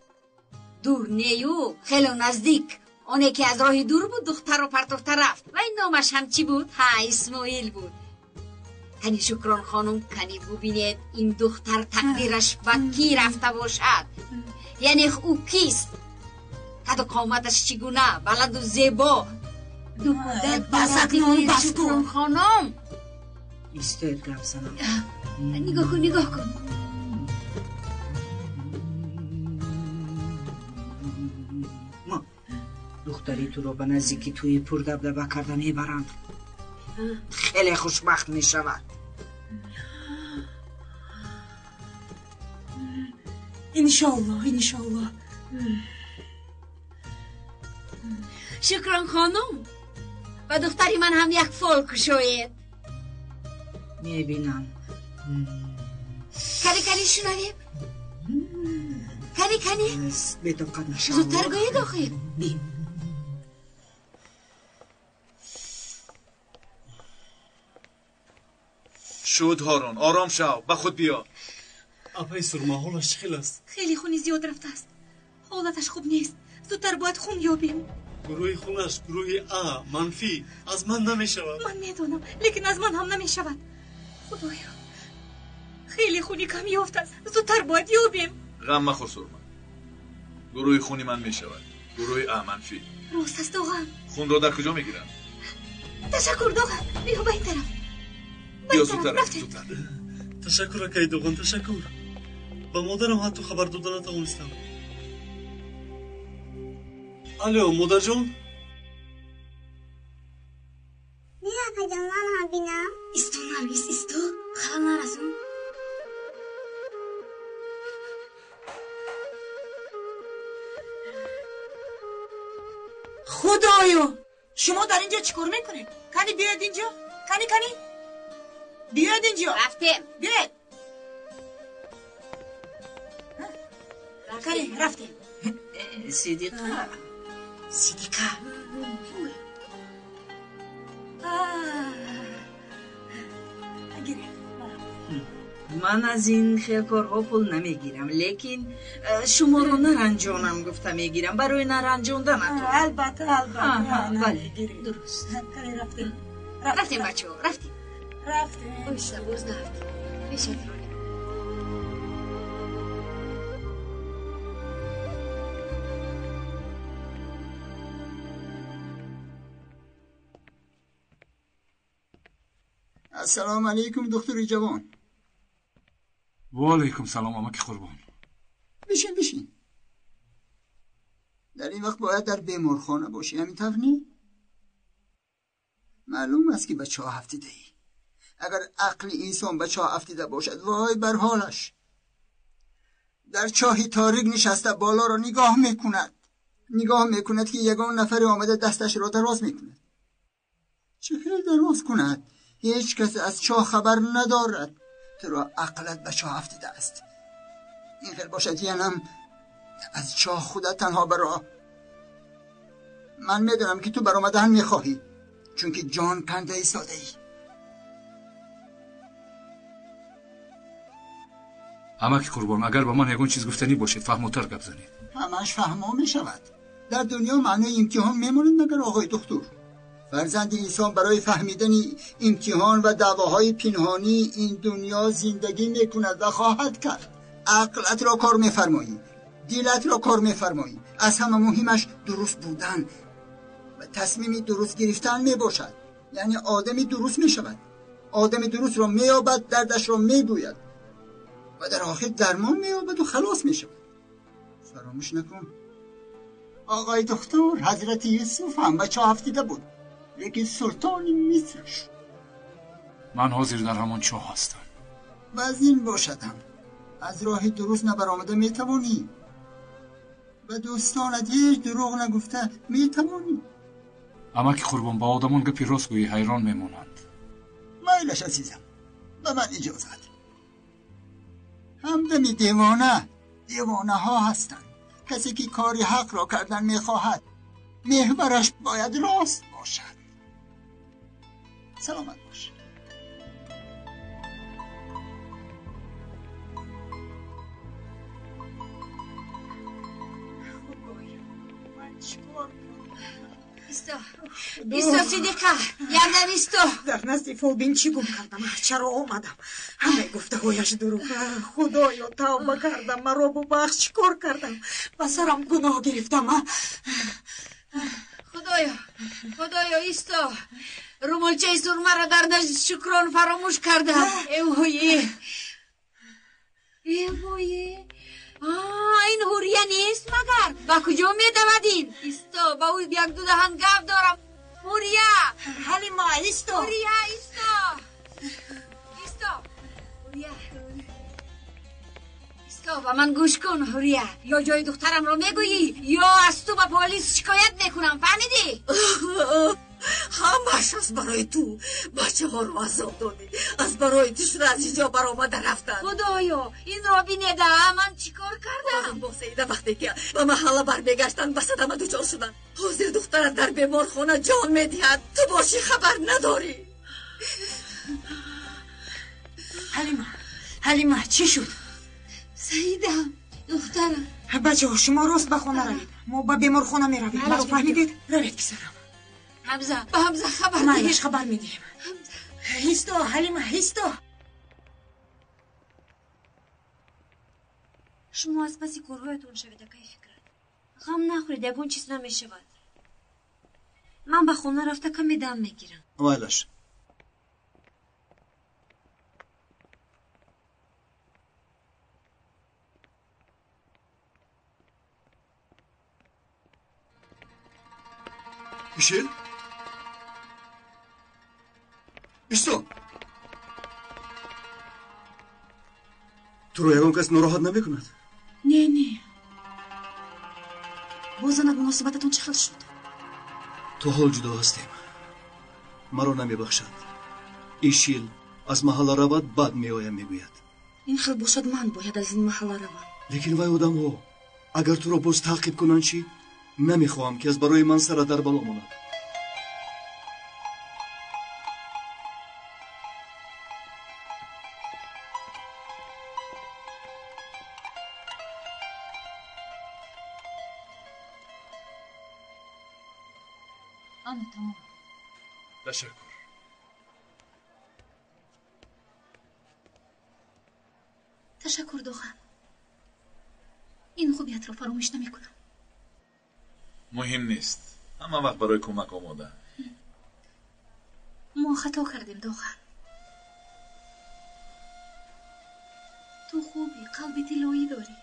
Дур нею, хело наздик. Оне ки аз роҳи дур буд, духтарро партофта рафт. Ва ин номаш ҳам чӣ буд? Ҳа, Исмоил буд. Кани, Шукрон хонум, кани бубинед, ин духтар тақдираш ба кӣ рафта бошад. Яъне ӯ кист? Қаду қоматаш чӣ гуна, баланду зебо. Ду кӯдак. Бас акнун, бас кун. Шукрон хонум. Истоед, гап занам. Нигоҳ кун, нигоҳ кун. Духтари туро ба наздики тӯи пурдабдаба карда мебаранд. Хеле хушбахт мешавад. Иншоаллоҳ, иншоаллоҳ. Шукрон хонум, ба духтари ман ҳам як фол кушоед. Мебинам. Кани, кани, шунавем. Кани, кани. Бетоқат нашав. Зудтар гӯед охир. Бим. Шуд, Ҳорун, ором шав, ба худ биё. Апаи Сурма, ҳолаш чӣ хел аст? Хеле хуни зиёд рафтааст. Ҳолаташ хуб нест. Зудтар бояд хун ёбем. Гурӯҳи хунаш гурӯҳи А манфӣ. Аз ман намешавад. Ман медонам, лекин аз ман ҳам намешавад. Худоё, хеле хуни кам ёфт аст. Зудтар бояд ёбем. Ғам махӯр Сурма. Гурӯҳи хуни ман мешавад. Гурӯҳи А манфӣ. Рост аст Доған. Хунро дар куҷо мегирам? Ташаккур Доған. Биё ба ин тараф. Биё зудтар, зудтар. Ташаккур акаи Доған, ташаккур. Ба модарам ҳатто хабар дода натавонистам. Алло, модарҷон? Биё акаҷон, ман ҳам бинам. Исто, Наргиз, исто. Халал нарасон. Худоё, шумо дар инҷо чӣ кор мекунед? Кани биёед инҷо? Кани, кани? Биёед инҷо. Рафтем. Биёед. Кани, рафтем. Сидиқа. Сидиқа. Гиред. Ман аз ин хел корҳо пул намегирам, лекин шуморо наранҷонам гуфта мегирам барои наранҷонданатон. Албатта, албатта. Бале, дуруст. Рафтем. Рафтем, бачаҳо, рафтем. Рафтем. Оҳиста, боз нарафтем. Пешатро. Ассалому алайкум, духтури ҷавон. Ва алайкум салом, амаки Қурбон. Бишин, бишин. Дар ин вақт бояд дар беморхона бошӣ, ҳамин тавр не? Маълум аст ки ба чоҳ афтидаӣ. Агар ақли инсон ба чоҳ афтида бошад, вой бар ҳолаш. Дар чоҳи торик нишаста болоро нигоҳ мекунад. Нигоҳ мекунад ки ягон нафаре омада дасташро дароз мекунад. Чӣ хел дароз кунад? Ҳеҷ кас аз чоҳ хабар надорад. Туро ақлат ба чоҳ афтида аст. Ин хел бошад янам аз чоҳ худат танҳо баро. Ман медонам ки ту баромадан мехоҳӣ, чунки ҷон канда истодаӣ. Амаки Қурбон, агар ба ман ягон чиз гуфтанӣ бошед, фаҳмотар гап занед. Ҳамаш фаҳмо мешавад. Дар дунё маънои имтиҳон мемонад магар оғои духтур? Фарзанди инсон барои фаҳмидани имтиҳон ва даъвоҳои пинҳонии ин дунё зиндагӣ мекунад ва хоҳад кард. Ақлатро кор мефармоӣ, дилатро кор мефармоӣ. Аз ҳама муҳимаш дуруст будан ва тасмими дуруст гирифтан мебошад. Яъне одами дуруст мешавад. Одами дурустро меёбад, дардашро мегӯяд ва дар охир дармон меёбаду халос мешавад. Фаромӯш накун, оғои духтур, ҳазрати Юсуф ҳам ба чоҳ афтида буд, лекин султони Миср шуд. Ман ҳозир дар ҳамон чоҳ ҳастам. Вазин бошадам. Аз роҳи дуруст набаромада метавонӣ. Ба дӯстонат ҳеҷ дурӯғ нагуфта метавонӣ. Амаки Қурбон, ба одамон гапи рост гӯӣ ҳайрон мемонанд. Майлаш азизам, ба ман иҷозат. Ҳамдами девона девонаҳо ҳастанд. Касе ки кори ҳақро кардан мехоҳад, меҳвараш бояд рост бошад. Саломат бош. Исто, исто, Сидиқа, якдам исто. Дар назди фолбин чӣ гум кардам? Чаро омадам? Ҳамаи гуфтаҳояш дурӯғ. Худоё, тавба кардам, маро бубахш. Чӣ кор кардам? Ба сарам гуноҳ гирифтам. Худоё, Худоё, исто. Румолчаи сурмаро дар назди Шукрон фаромӯш кардам. Эвое, эвое. Ин Ҳурия нест магар? Ба куҷо медавад ин? Исто, ба ӯ якду даҳан гап дорам. Ҳурия! Ҳалима, исто! Ҳурия, исто! Исто! Ҳурия! Исто, ба ман гӯш кун, Ҳурия. Ё ҷои духтарамро мегӯӣ, ё аз ту ба полис шикоят мекунам, фаҳмидӣ? Ҳамааш аз барои ту. Бачаҳоро азоб додӣ. Аз барои ту шуда аз инҷо баромада рафтанд. Худоё, инро бинеда, ман чӣ кор кардам? Бо Саида вақте ки ба маҳалла бармегаштанд, ба садама дучор шуданд. Ҳозир духтарат дар беморхона ҷон медиҳад. Ту бошӣ хабар надорӣ. Ҳалима, Ҳалима, чӣ шуд? Саида, духтарам. Бачаҳо, шумо рост ба хона равед, мо ба беморхона меравем. Маро фаҳмидед? Равед, писарам. Ҳамза, ба Ҳамза хабар диҳ. Майлаш, хабар медиҳем. Ҳисто, Ҳалима, ҳисто. Шумо аз паси корҳоятон шавед, акаи Фикрат. Ғам нахӯред, ягон чиз намешавад. Ман ба хона рафта каме дам мегирам. Майлаш. Мишел? Исто! Туро ягон кас нороҳат намекунад? Не, не. Бо занат муносибататон чӣ хел шуд? То ҳол ҷудо ҳастем. Маро намебахшад. Ишил аз маҳалла равад, бад меоям, мегӯяд. Ин хел бошад, ман бояд аз ин маҳалла равам. Лекин вай одамҳо агар туро боз таъқиб кунанд чӣ? Намехоҳам ки аз барои ман сара дар бало монад. Ана тамом. Ташаккур. Ташаккур, Доған. Ин хубиятро фаромӯш намекунам. Муҳим нест. Ҳама вақт барои кӯмак омода. Мо хато кардем, Доған. Ту хубӣ, қалби тиллоӣ дорӣ.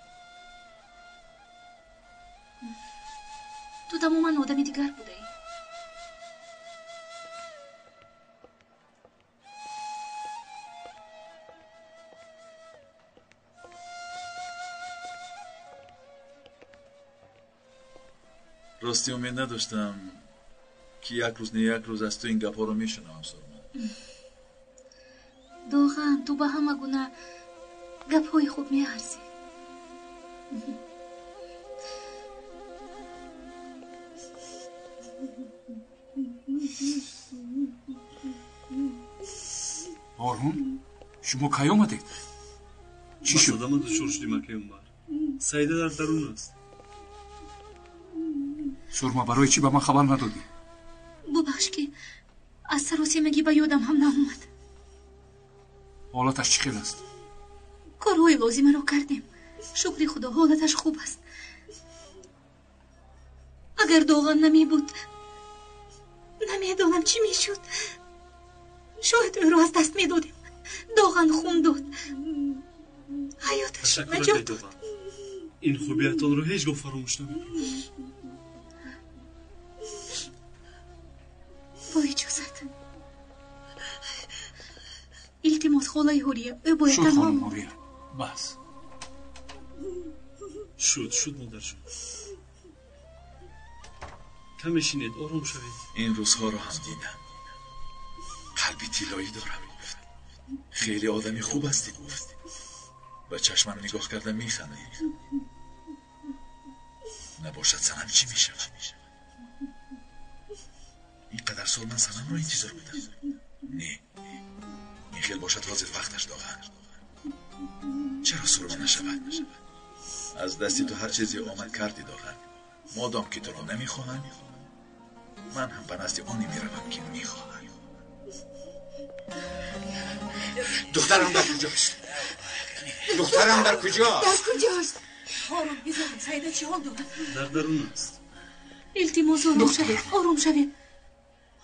Ту тамоман одами дигар будаӣ. Рости умед надоштам, ки як рӯз не як рӯз аз ту ин гапҳоро мешунавам, Сурма. Доған, ту ба ҳама гуна гапҳои хуб меарзӣ. Ҳорун, шумо кай омадед? Чӣ шуд? Ба садама дучор шудем, акаи Умар. Саида дар дарун аст. Сурма, барои чӣ ба ман хабар надодӣ? Бубахш, ки аз саросемагӣ ба ёдам ҳам наомад. Ҳолаташ чӣ хел аст? Корҳои лозимаро кардем. Шукри Худо, ҳолаташ хуб аст. Агар Доған намебуд, намедонам чӣ мешуд. Шояд ӯро аз даст медодем. Доған хун дод, ҳаёташро наҷот дод. Ин хубиятонро ҳеҷ гоҳ фаромӯш намекунам. Бо иҷозат. Илтимос, холаи Ҳурия, ӯ бояд Шуд, танҳо хонум монад. Ҳурия, бас. Шуд, шуд, модар, шуд. Каме шинед, ором шавед. Ин рӯзҳоро ҳам дидам. Қалби тиллоӣ дорам, гуфт. Хеле одами хуб ҳастӣ, гуфт. Ба чашмам нигоҳ карда механдид. Набошад, санам чӣ мешавад? Ин қадар сол ман санамро интизор будам. Не, ин хел бошад, ҳозир вақташ, Доған. Чаро сурма нашавад? Аз дасти ту ҳар чизе омад кардӣ, Доған. Модом ки туро намехоҳам, ман ҳам ба назди оне меравам, ки мехоҳам. Духтарам дар куҷост? Духтарам дар куҷост? Дар куҷост? Ҳорун, бизанед, Саида чӣ ҳол дорад? Дар дарун аст. Илтимос, ором шавед, ором шавед.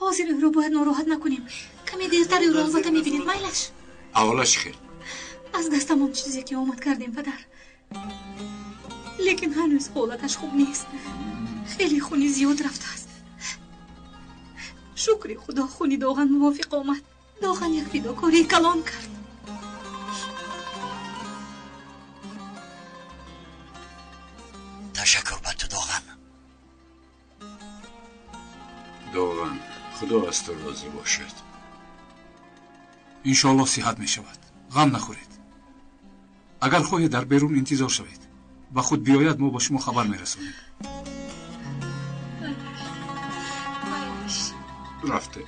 Ҳозир ӯро бояд нороҳат накунем. Каме дертар ӯро албатта мебинед, майлаш. Аҳволаш чӣ хел? Аз дастам он чизе ки омад кардем, падар. Лекин ҳанӯз ҳолаташ хуб нест. Хеле хуни зиёд рафтааст. Шукри Худо, хуни Доған мувофиқ омад. Доған як фидокории калон кард. Ташаккур ба ту, Доған. Доған, Худо аз ту розӣ бошад. Иншоаллоҳ сиҳат мешавад. Ғам нахӯред. Агар хоҳед, дар берун интизор шавед. Ба худ биёяд, мо ба шумо хабар мерасонем. Рафте.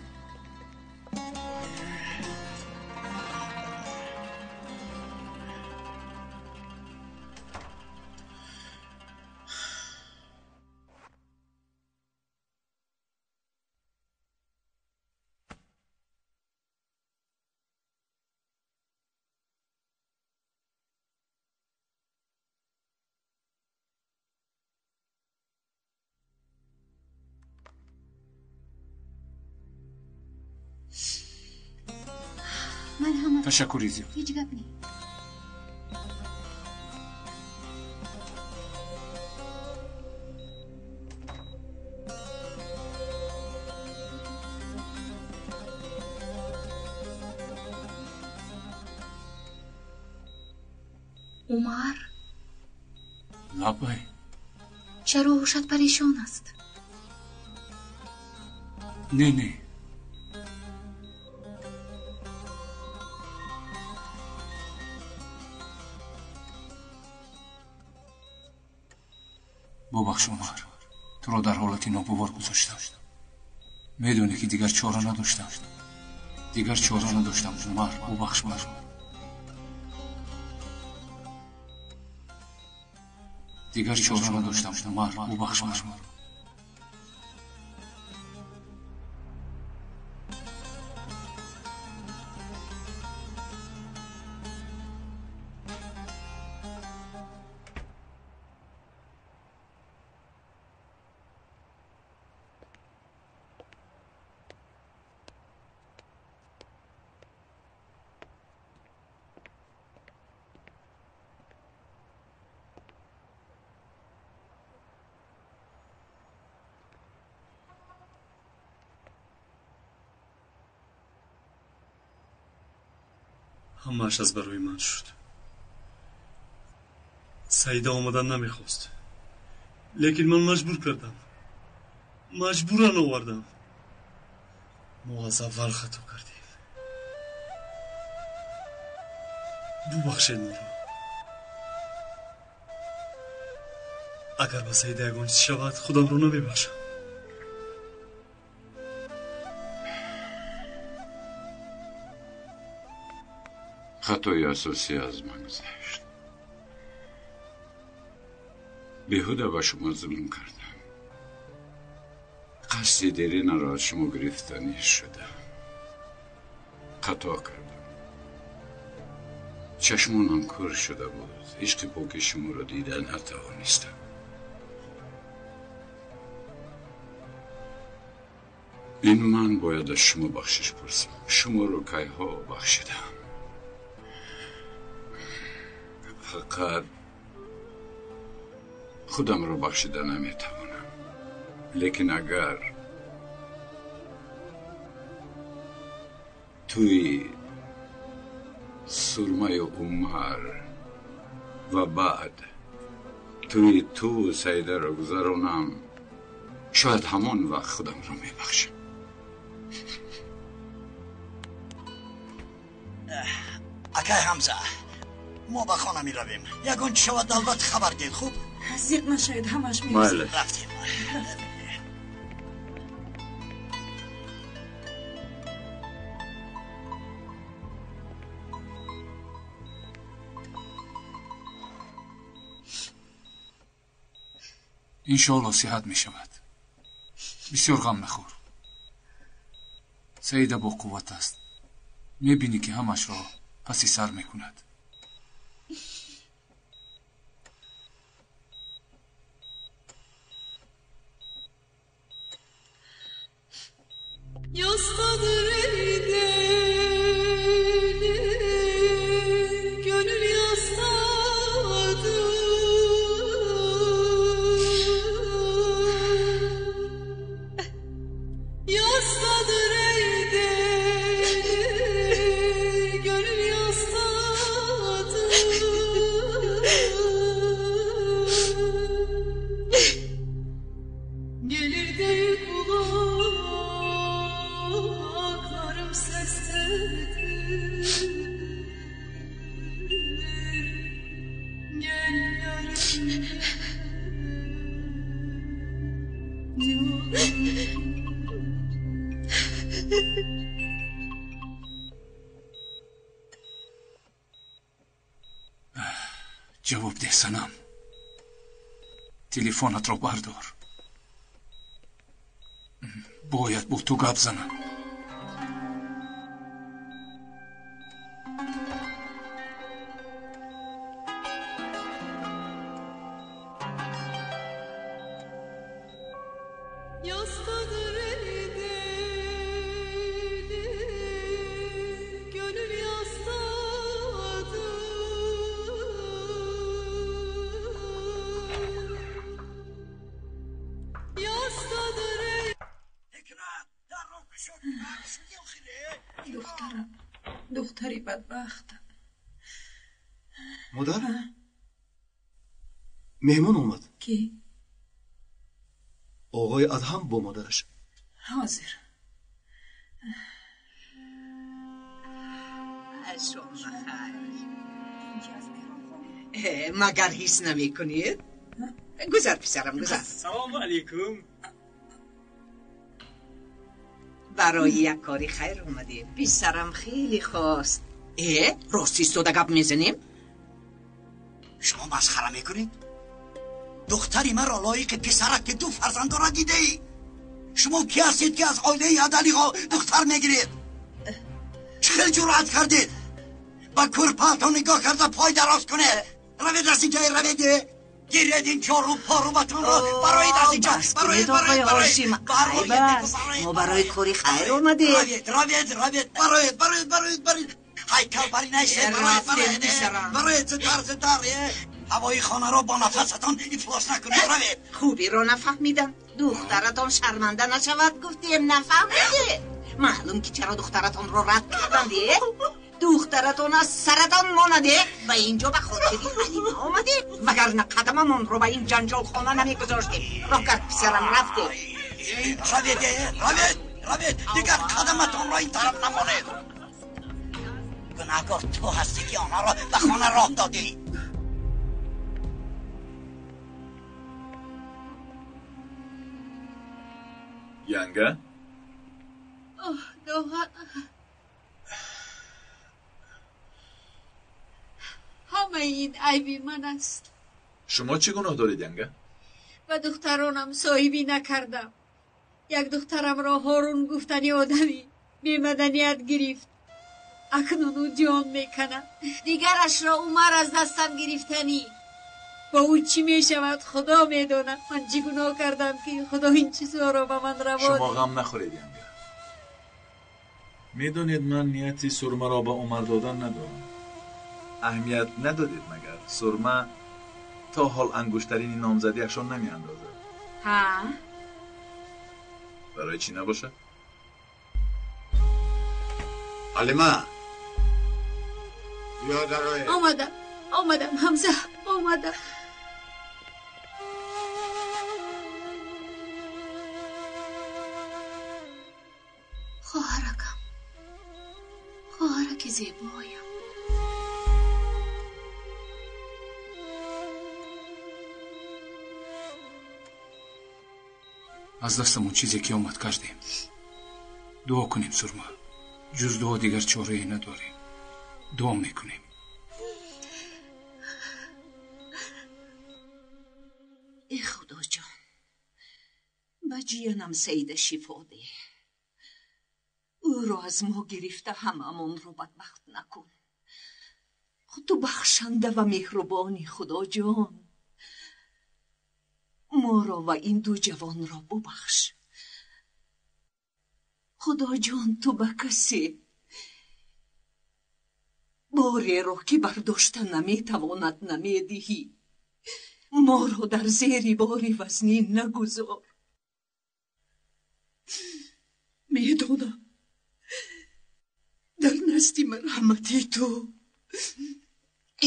Марҳамат. Ташаккури зиёд. Ҳеҷ гап не. Умар? Лаббай. Чаро ҳушат парешон аст? Не, не. Бубахш, Умар, туро дар ҳолати ногувор гузоштам. Медонӣ, ки дигар чора надоштам. Дигар чора надоштам, Умар, бубахш маро. Дигар чора надоштам, Умар, бубахш маро. Ҳамааш аз барои ман шуд. Саида омадан намехост, лекин ман маҷбур кардам, маҷбуран овардам. Мо аз аввал хато кардем. Бубахшед моро. Агар ба Саида ягон чиз шавад, худамро намебахшам. Хатои асосӣ аз ман гузашт. Беҳуда ба шумо зулм кардам. Қасди деринаро аз шумо гирифтанӣ шудам. Хато кардам. Чашмонам кӯр шуда буд. Ишқи поки шуморо дида натавонистам. Ин ман бояд аз шумо бахшиш пурсам. Шуморо кайҳо бахшидам. Фақат худамро бахшида наметавонам. Лекин агар тӯи Сурмаю Умар ва баъд тӯи ту Саидаро гузаронам, шояд ҳамон вақт худамро мебахшам. Акай Ҳамза, мо ба хона меравем. Ягон чӣ шавад, албатта хабар диҳед, хуб? Зиқ нашавед, ҳамаш мерасад. Рафтем. Иншоалло сиҳат мешавад. Бисёр ғам нахӯр. Саида бо қувват аст. Мебинӣ, ки ҳамашро паси сар мекунад. Yastadır ey deli, gönül yastadır. Yastadır ey deli, gönül yastadır. Gelir de kulaklarım seslidir. Gel yarım canım. Ҷавоб деҳ, Санам. Телефонатро бардор. Бояд бо ту гап занам. Yastadır ey deli, gönül. Духтарам, духтари бадбахтам. Модар, меҳмон омад. Кӣ? Оғои Адҳам бо модараш. Ҳозир. Шом бахайр. Магар ҳис намекунед? Гузар, писарам, гузар. Ассалому алайкум. Барои як кори хайр омадем. Писарам хеле хост. Рост истода гап мезанем? Шумо масхара мекунед? Духтари маро лоиқи писарак, ки ду фарзанд дорад, дидаӣ? Шумо ки ҳастед, ки аз оилаи адалиҳо духтар мегиред? Чӣ хел ҷуръат кардед? Ба кӯрпаатон нигоҳ карда пой дароз кунед. Равед аз инҷа, равед, гиред ин чору порубатонро, бароед аз инҷа, бароед, бароед, бароед. Мо барои кори хайр омадем. Равед, равед, равед, бароед, бароед, бароед, бароед. Ҳайкал бари наистед, бароед, бароед, бароед, зудтар, зудтар. Ҳавои хонаро бо нафасатон ифлос накунед, равед. Хубиро нафаҳмидам. Духтаратон шарманда нашавад, гуфтем, нафаҳмидед. Маълум ки чаро духтаратонро рад карданд. Духтаратон аз саратон монаде. Ба инҷо ба хотири Ҳалима омадем, вагарна қадамамонро ба ин ҷанҷолхона намегузоштем. Роҳ кард, писарам, рафтем. Равед, равед, равед, дигар қадаматонро ин тараф намонед. Гунаҳкор ту ҳастӣ, ки онҳоро ба хона роҳ додӣ. Янга? Оҳ, Доға, ҳамаи ин айби ман аст. Шумо чӣ гуноҳ доред, Янга? Ба духтаронам соҳибӣ накардам. Як духтарамро Ҳорун гуфтани одами бемаданият гирифт. Акнун ӯ ҷон меканад. Дигарашро Умар аз дастам гирифтанӣ. Бо ӯ чӣ мешавад, Худо медонад. Ман чӣ гуноҳ кардам, ки Худо ин чизҳоро ба ман раво Шумо ғам нахӯред, Янга. Медонед, ман нияти Сурмаро ба Умар додан надорам. Аҳамият надодед магар? Сурма то ҳол ангуштарини номзадиашро намеандозад. Ҳа? Барои чӣ набошад? Ҳалима, биё дароед. Омадам, омадам, Ҳамза, омадам. Хоҳаракам, хоҳараки зебоям. Аз дастамон чизе ки омад кардем. Дуо кунем, Сурма. Ҷуз дуо дигар чорае надорем. Дуо мекунем. Э Худоҷон, ба ҷиянам Саида шифо деҳ. Ӯро аз мо гирифта ҳамаамонро бадбахт накун. Ту бахшанда ва меҳрубонӣ, Худоҷон. Моро ва ин ду ҷавонро бубахш. Худоҷон, ту ба касе бореро ки бардошта наметавонад намедиҳӣ. Моро дар зери бори вазнин нагузор. Медонам, дар назди марҳамати ту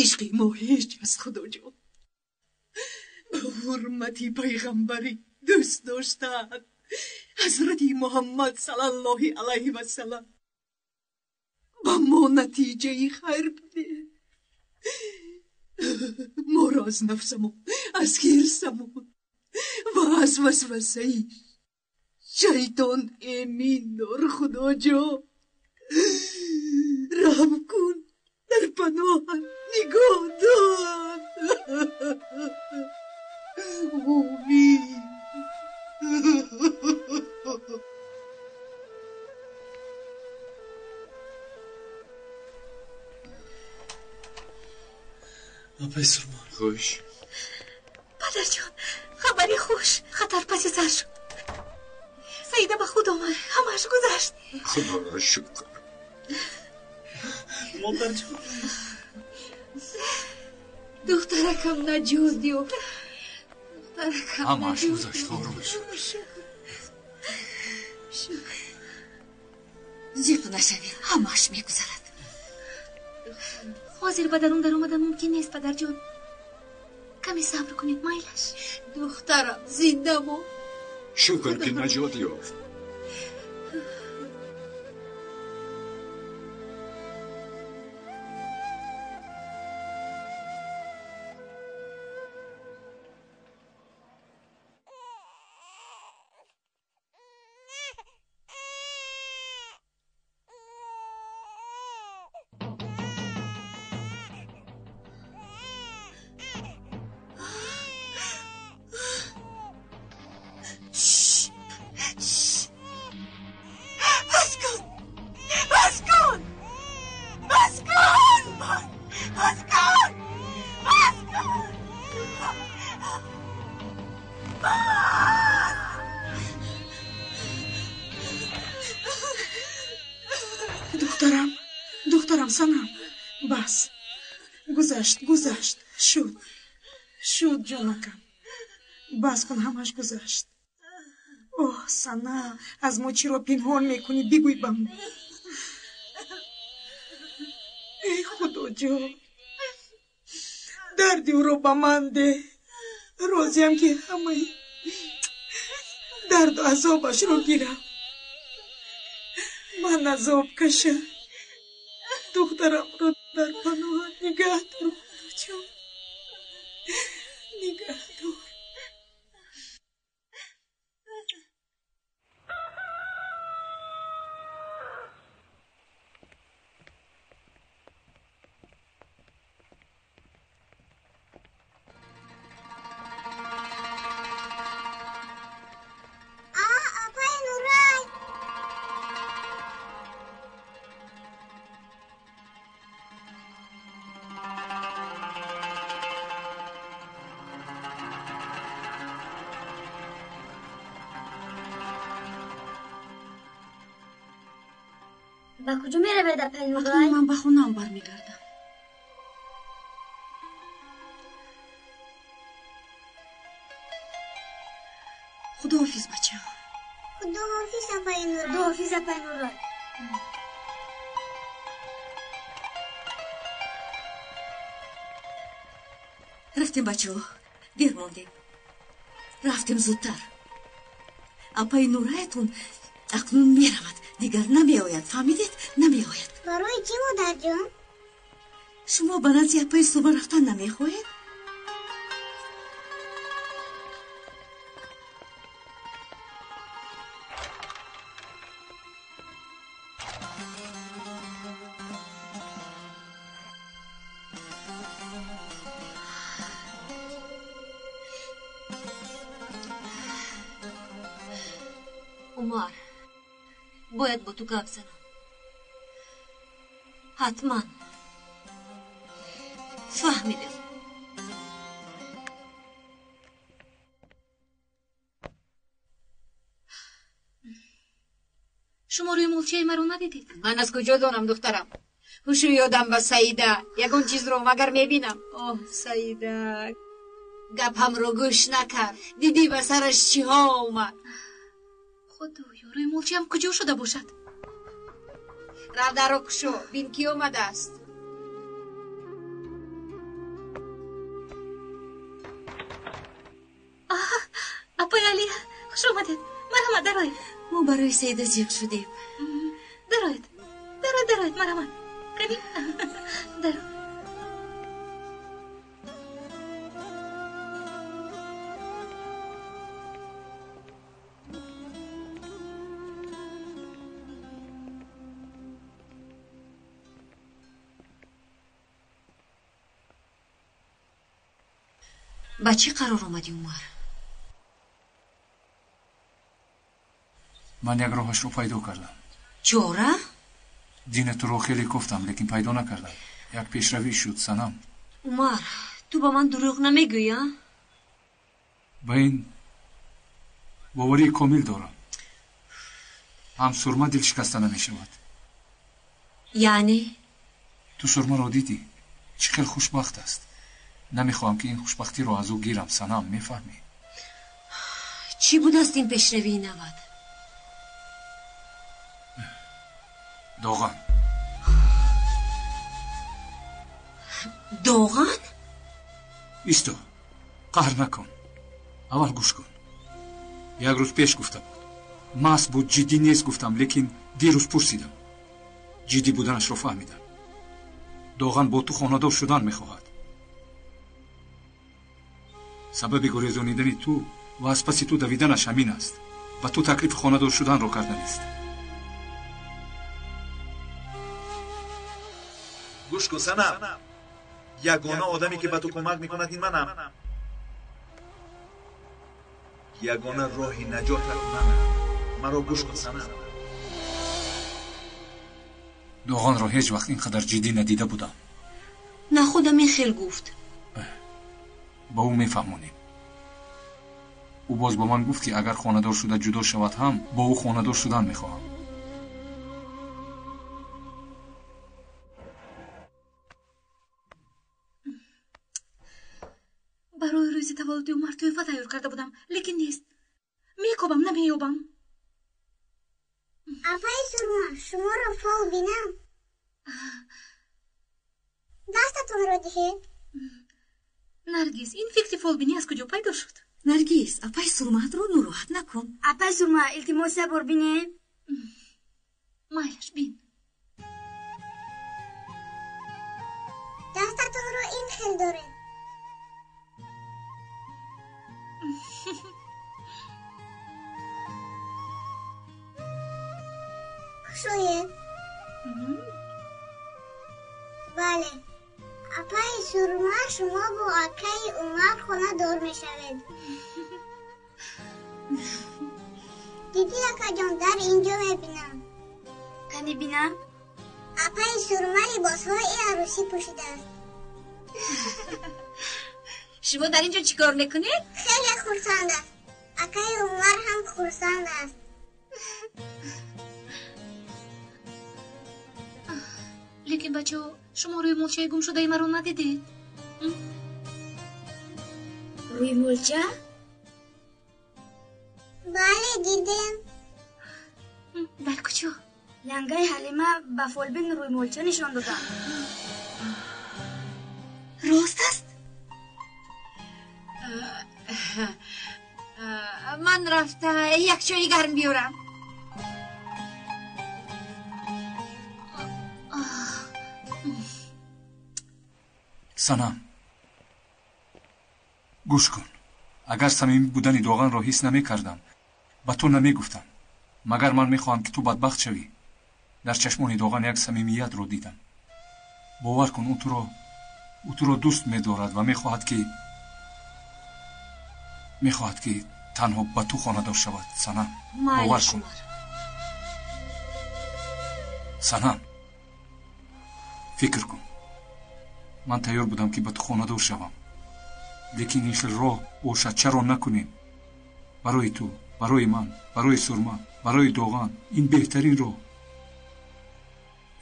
ишқи мо ҳеҷ аст, Худоҷон. Ба ҳурмати пайғамбари дӯст доштаат, ҳазрати Муҳаммад саллаллоҳи алайҳи васалам, ба мо натиҷаи хайр бидеҳ. Моро аз нафсамон, аз ҳирсамон ва аз васвасаи шайтон эмин дор, Худоҷон. Раҳм кун, дар паноҳат нигоҳ дор. Умин. Апай Сурма. Хуш. Падарҷон, хабари хуш. Хатар паси сар шуд. Саида ба худ омад. Ҳамааш гузашт. Худоро шукр. Модарҷон. Духтаракам наҷот ёфт. Духтаракам Ҳамааш наҷот гузашт, ёфт. ором. Шукр. Шукр. Зиқ нашавед, ҳамааш мегузарад. Ҳозир ба дарун даромадан мумкин нест, падарҷон. Каме сабр кунед, майлаш. Духтарам, зинда мон. Шукр, ки наҷот ёфт. Духтарам, Санам, бас, гузашт, гузашт, шуд, шуд, ҷонакам, бас кун, ҳамаш гузашт. Оҳ, Санам, аз мо чиро пинҳон мекунӣ? Бигӯй ба мо. Эй Худоҷон, дарди ӯро ба ман деҳ. Розиям, ки ҳамаи дарду азобашро гирам. Ман азоб кашам. Духтарамро дар паноҳат нигаҳ дор, Худоҷон, нигаҳ дор. Ба куҷо меравед, апаи Нурай? Акнун ман ба хонаам бармегардам. Худоҳофиз, бачаам. Худоҳофиз, апаи Нурай. Худоҳофиз, апаи Нурай. Рафтем, бачаҳо, дер мондем. Рафтем зудтар. Апаи Нураятон акнун меравад, дигар намеояд, фаҳмидед? Намеояд. Барои чӣ, модарҷон? Шумо ба назди апаи Сурма рафтан намехоҳед? Умар, бояд бо ту гап занам. Ҳатман. Фаҳмидам. Шумо рӯймолчаи маро надидед? Ман аз куҷо донам, духтарам? Ҳушу ёдам ба Саида. Ягон чизро магар мебинам? Оҳ, Саида, гапамро гӯш накард. Дидӣ ба сараш чиҳо омад? Худоё, рӯймолчаам куҷо шуда бошад? Рав, дарро кушо, бин, кӣ омадааст. Апаи Алия, хуш омадед. Марҳамат, дароед. Мо барои Саида зиқ шудем. Дароед, дароед, дароед, марҳамат. Кани, даро. Ба чӣ қарор омадӣ, Умар? Ман як роҳашро пайдо кардам. Чора? Дина туро хеле кофтам, лекин пайдо накардам. Як пешравӣ шуд, Санам. Умар, ту ба ман дурӯғ намегӯӣ, а? Ба ин боварии комил дорам. Ҳам Сурма дилшикаста намешавад. Яъне? Ту Сурмаро дидӣ, чӣ хел хушбахт аст. Намехоҳам, ки ин хушбахтиро аз ӯ гирам, Санам, мефаҳмӣ? Чӣ будааст ин пешравии навад? Доған. Доған? Исто, қаҳр накун. Аввал гӯш кун. Як рӯз пеш гуфта буд. Маст буд, ҷиддӣ нест гуфтам, лекин дирӯз пурсидам. Ҷиддӣ буданашро фаҳмидам. Доған бо ту хонадор шудан мехоҳад. Сабаби гурезонидани ту ва аз паси ту давиданаш ҳамин аст. Ба ту таклифи хонадор шуданро карданист. Гӯш кун, Санам. Ягона одаме ки ба ту кӯмак мекунад ин манам. Ягона роҳи наҷотат манам. Маро гӯш кун, Санам. Доғонро ҳеҷ вақт ин қадар ҷиддӣ надида будам. На худам ин хел гуфт. Ба ӯ мефаҳмонем. Ӯ боз ба ман гуфт, ки агар хонадор шуда ҷудо шавад ҳам, бо ӯ хонадор шудан мехоҳам. Барои рӯзи таваллуди Умар тӯҳфа тайёр карда будам, лекин нест. Мекобам, намеёбам. Апаи Сурма, шуморо фол бинам. Дастатонро диҳед. Наргиз, ин фикри фолбинӣ аз куҷо пайдо шуд? Наргиз, апаи Сурмаатро нороҳат накун. Апаи Сурма, илтимос, як бор бинем. Майлаш, бин. Дастатонро ин хел доред. Кушоед. Бале, апаи Сурма, шумо бо акаи Умар хонадор мешавед. Дидӣ, акаҷон, дар инҷо мебинам. Кани бинам? Апаи Сурма либосҳои арӯсӣ пӯшидааст. Шумо дар инҷо чӣ кор мекунед? Хеле хурсанд аст. Акаи Умар ҳам хурсанд аст. Лекин бачаҳо, шумо рӯймолчаи гумшудаи маро надидед? Рӯймолча? Бале, дидем. Дар куҷо? Янгаи Ҳалима ба фолбин рӯймолча нишон додам. Рост аст? Ман рафта як чойи гарм биёрам. Санам, гӯш кун. Агар самимӣ будани Доғанро ҳис намекардам, ба ту намегуфтам. Магар ман мехоҳам, ки ту бадбахт шавӣ? Дар чашмони Доған як самимиятро дидам. Бовар кун, ӯ туро дӯст медорад ва мехоҳад ки танҳо ба ту хонадор шавад. Санам, бовар кун. Санам, фикр кун. Ман тайёр будам, ки ба ту хонадор шавам, лекин ин хел роҳ бошад, чаро накунем? Барои ту, барои ман, барои Сурма, барои Доған ин беҳтарин роҳ.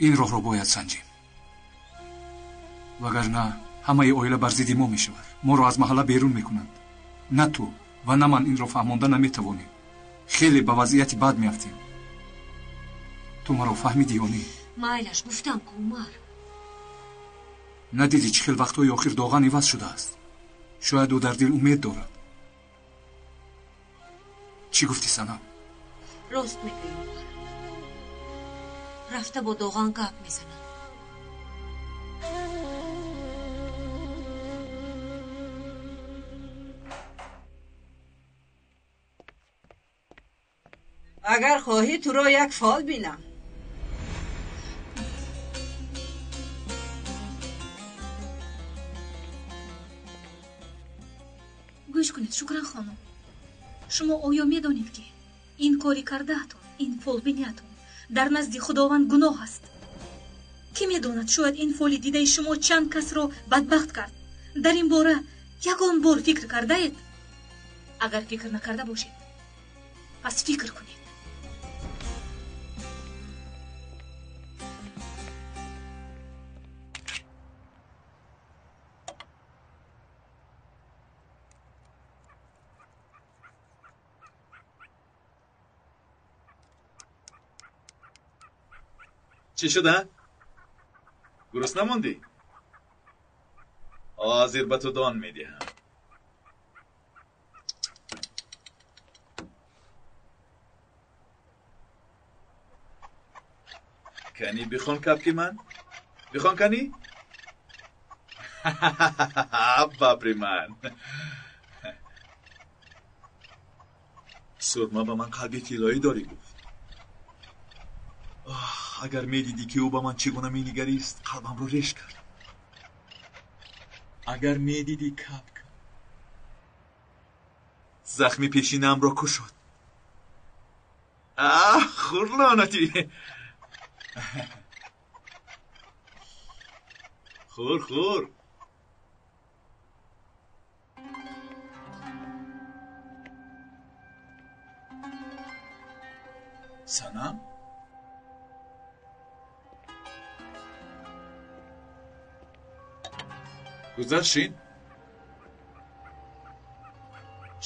Ин роҳро бояд санҷем, вагарна ҳамаи оила бар зидди мо мешавад. Моро аз маҳалла берун мекунанд. На ту ва на ман инро фаҳмонда наметавонем. Хеле ба вазъияти бад меафтем. Ту маро фаҳмидӣ ё не? Майлаш, гуфтам ку, Умар. Надидӣ чӣ хел вақтҳои охир Доған иваз шудааст? Шояд ӯ дар дил умед дорад. Чӣ гуфтӣ, Санам? Рост мегӯӣ, Умар. Рафта бо Доған гап мезанам. Агар хоҳӣ, туро як фол бинам. Гӯш кунед, Шукран хонум. Шумо оё медонед, ки ин кори кардаатон, ин фолбиниатон дар назди Худованд гуноҳ аст? Кӣ медонад, шояд ин фоли дидаи шумо чанд касро бадбахт кард. Дар ин бора ягон бор фикр кардаед? Агар фикр накарда бошед, пас фикр кунед. Чӣ шуда? Гурусна мондӣ? Ҳозир ба ту дон медиҳам. Кани бихон капки ман? Бихон кани? Бабри ман. Сурма ба ман қалби тиллоӣ дорӣ гуфт. Агар медидӣ ки ӯ ба ман чӣ гуна менигарист, қалбамро реш кард. Агар медидӣ капка, захми пешинаамро кушод. Аҳ, хур лаънатӣ! Хур, хур. Санам? Гузар, шин.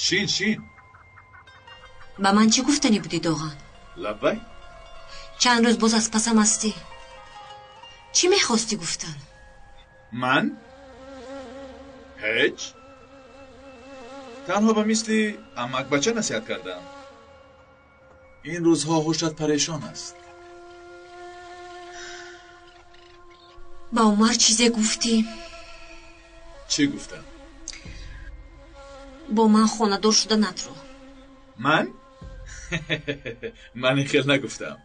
Шин, шин. Ба ман чӣ гуфтанӣ будӣ, Доған? Лаббай? Чанд рӯз боз аз пасам ҳастӣ. Чӣ мехостӣ гуфтан? Ман? Ҳеҷ. Танҳо ба мисли амакбача насиҳат кардам. Ин рӯзҳо ҳушат парешон аст. Ба Умар чизе гуфтӣ? Чӣ гуфтам? Бо ман хонадор шуданатро. Ман? Ман ин хел нагуфтам.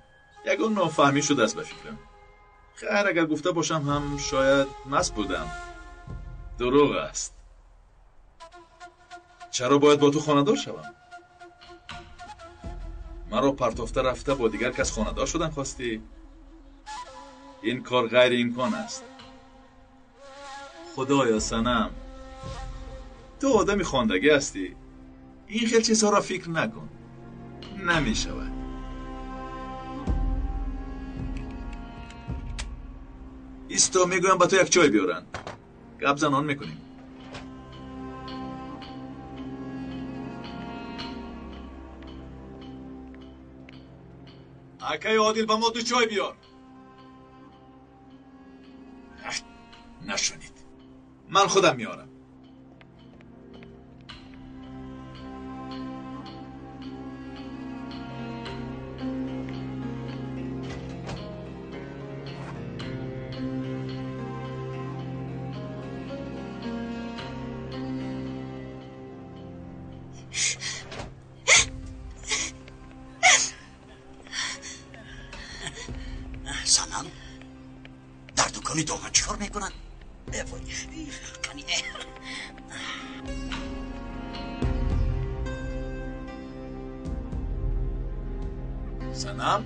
Ягон нофаҳмӣ шудааст ба фикрам. Хайр, агар гуфта бошам ҳам шояд маст будам. Дурӯғ аст. Чаро бояд бо ту хонадор шавам? Маро партофта рафта бо дигар кас хонадор шудан хостӣ? Ин кор ғайриимкон аст. Худоё, Санам, ту одами хондагӣ ҳастӣ. Ин хел чизҳоро фикр накун. Намешавад. Исто, мегӯям ба ту як чой биёранд. Гап занон мекунем. Акаи Одил, ба мо ду чой биёр. Нашунид. Ман худам меорам. Санам дар дукони Доған чӣ кор мекунад? Санам?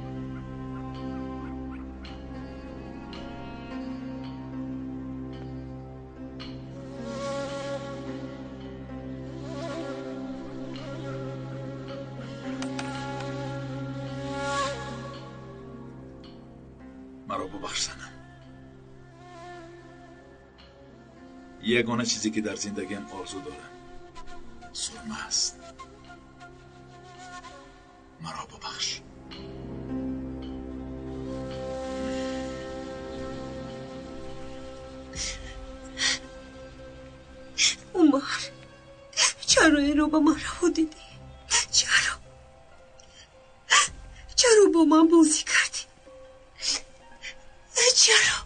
Маро бубахш, Санам. Ягона чизе ки дар зиндагиам орзу дорам сурма аст. Маро бубахш. Умар, чаро инро ба ман раво дидӣ? Чаро? Чаро бо ман бозӣ кардӣ? Чаро?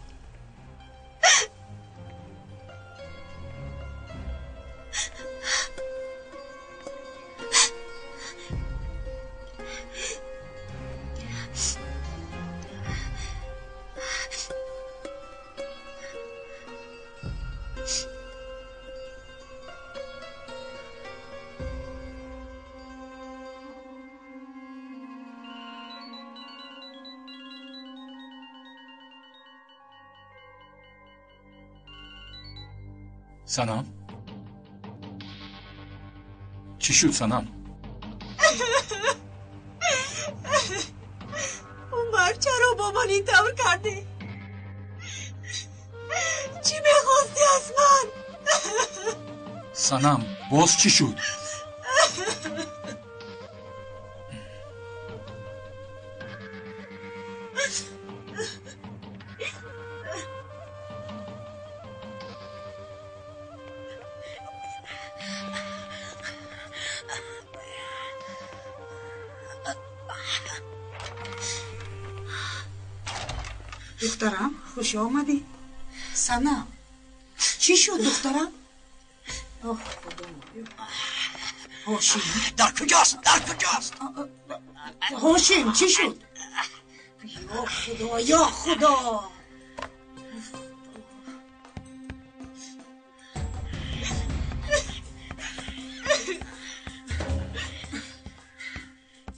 Санам? Чӣ шуд, Санам? Умар, чаро бо ман ин тавр кардӣ? Чӣ мехостӣ аз ман? Санам, боз чӣ шуд? Духтарам, хуш омадӣ. Санам, чӣ шуд, духтарам? Оҳ, Худо. Ҳошим. Дар куҷост? Дар куҷост? Ҳошим, чӣ шуд? Ё Худо, ё Худо.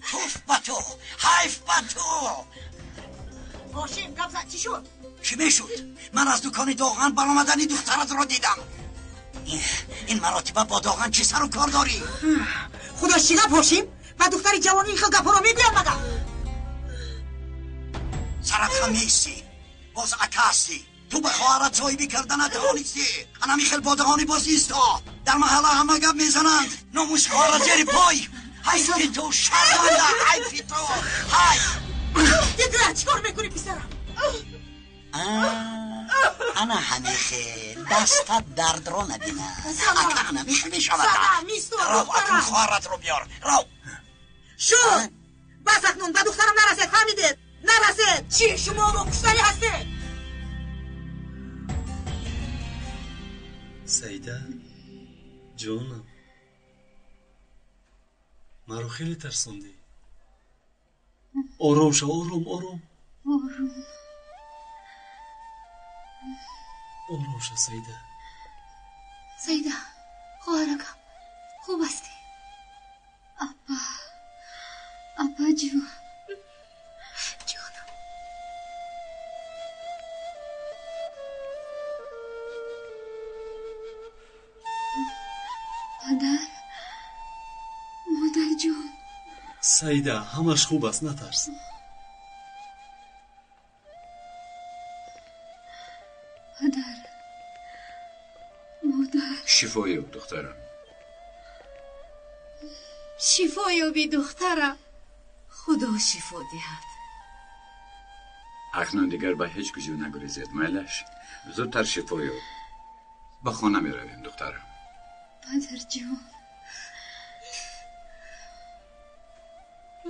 Туф ба ту, ҳайф ба ту. Ҳошим, гап зад, чӣ шуд? Чӣ мешуд? Ман аз дукони Доған баромадани духтаратро дидам. Ин маротиба бо Доған чӣ сару кор дорӣ? Худо чӣ гап, Ҳошим? Ба духтари ҷавон ин хел гапҳоро мегӯяд магар? Сарат хам меистӣ, боз ака ҳастӣ. Ту ба хоҳарат соҳибӣ карда натавонистӣ. Анами хел бо Доғонӣ боз исто. Дар маҳалла ҳама гап мезананд. Номуси хоҳарат зери пой. Ҳайфи ту, шарманда, ҳайфи ту, ҳайф. Дидра, чӣ кор мекунӣ, писарам? Ана ҳамихел дастат дардро набинад. Ака анамихел мешавад. Рав, акун хоҳаратро биёр. Рав. Шуд! Бас акнун ба духтарам нарасед, фаҳмидед? Нарасед! Чӣ, шумо ӯро куштанӣ ҳастед? Саида, ҷонам, маро хеле тарсондӣ. Ором шав, ором, ором. Ором. Ором шав, Саида. Саида, хоҳаракам, хуб ҳастӣ? Апа, апаҷон. Ҷонам. Падар, модарҷон. Саида, ҳамаш хуб аст, натарс. Падар, модар. Шифо ёб, духтарам. Шифо ёби, духтарам. Худо шифо диҳад. Акнун дигар ба ҳеҷ куҷо нагурезед, майлаш. Зудтар шифо ёб. Ба хона меравем, духтарам. Падарҷон.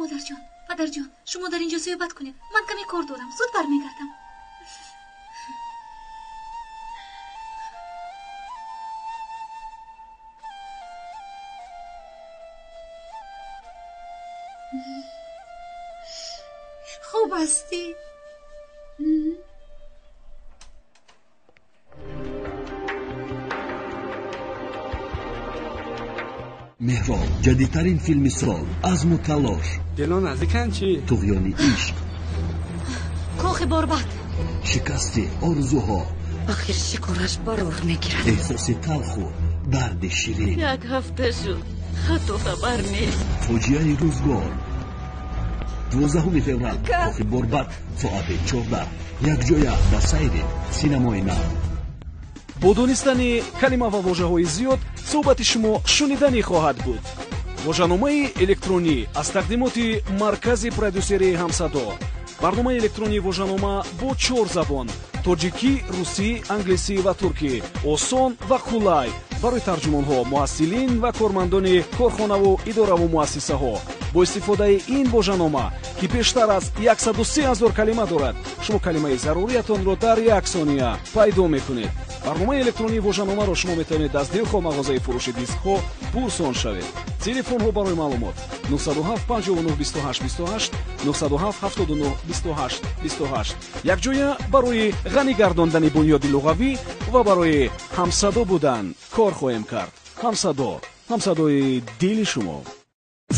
Модарҷон, падарҷон, шумо дар инҷо суҳбат кунед. Ман каме кор дорам, зуд бармегардам. Хуб ҳастӣ? Меҳроб, ҷадидтарин филми сол, азму талош. Дило наздиканд чӣ? Туғёни ишқ. Кохи борбад. Шикасти орзуҳо. Ахир шикораш барор мегирад. Эҳсоси талху дарди ширин. Як ҳафта шуд, хату хабар нест. Фоҷиаи рӯзгор. 12 феврал, кохи борбад, соати 14. Якҷоя ба сайри синамои нав. Бо донистани калима ва вожаҳои зиёд суҳбати шумо шуниданӣ хоҳад буд. Вожаномаи электронӣ аз тақдимоти маркази продюсерии ҳамсадо. Барномаи электронии вожанома бо 4 забон: тоҷикӣ, русӣ, англисӣ ва туркӣ. Осон ва қулай барои тарҷумонҳо, муҳассилин ва кормандони корхонаву идораву муассисаҳо. Бо истифодаи ин вожанома, ки бештар аз 103 ҳазор калима дорад, шумо калимаи заруриятонро дар як сония пайдо мекунед. Барномаи электронии вожаномаро шумо метавонед аз дилхоҳ мағозаи фурӯши дискҳо пурсон шавед. Телефонҳо барои маълумот 907 59 28 28, 907 79 28 28. Якҷоя барои ғанӣ гардондани бунёди луғавӣ ва барои ҳамсадо будан кор хоҳем кард. Ҳамсадо, ҳамсадои дили шумо.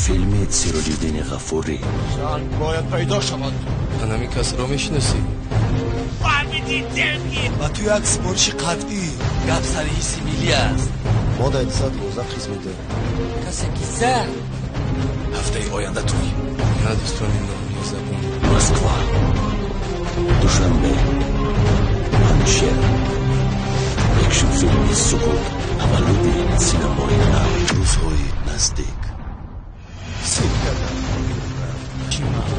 Филми Сироҷиддини Ғафурӣ. Зан бояд пайдо шавад. Анами касро мешиносӣ? Ба ту як супориши қатъӣ. Гап сари ҳисси миллӣ аст. Мо дар 212 қисм медиҳем. Касе ки зад. Ҳафтаи оянда туй. На дӯстони номи забон. Москва, Душанбе, Панҷшер. Экшн филми Суқут, таваллуди синамои нав. Рӯзҳои наздик. Сир кардам. Чӣ маъно?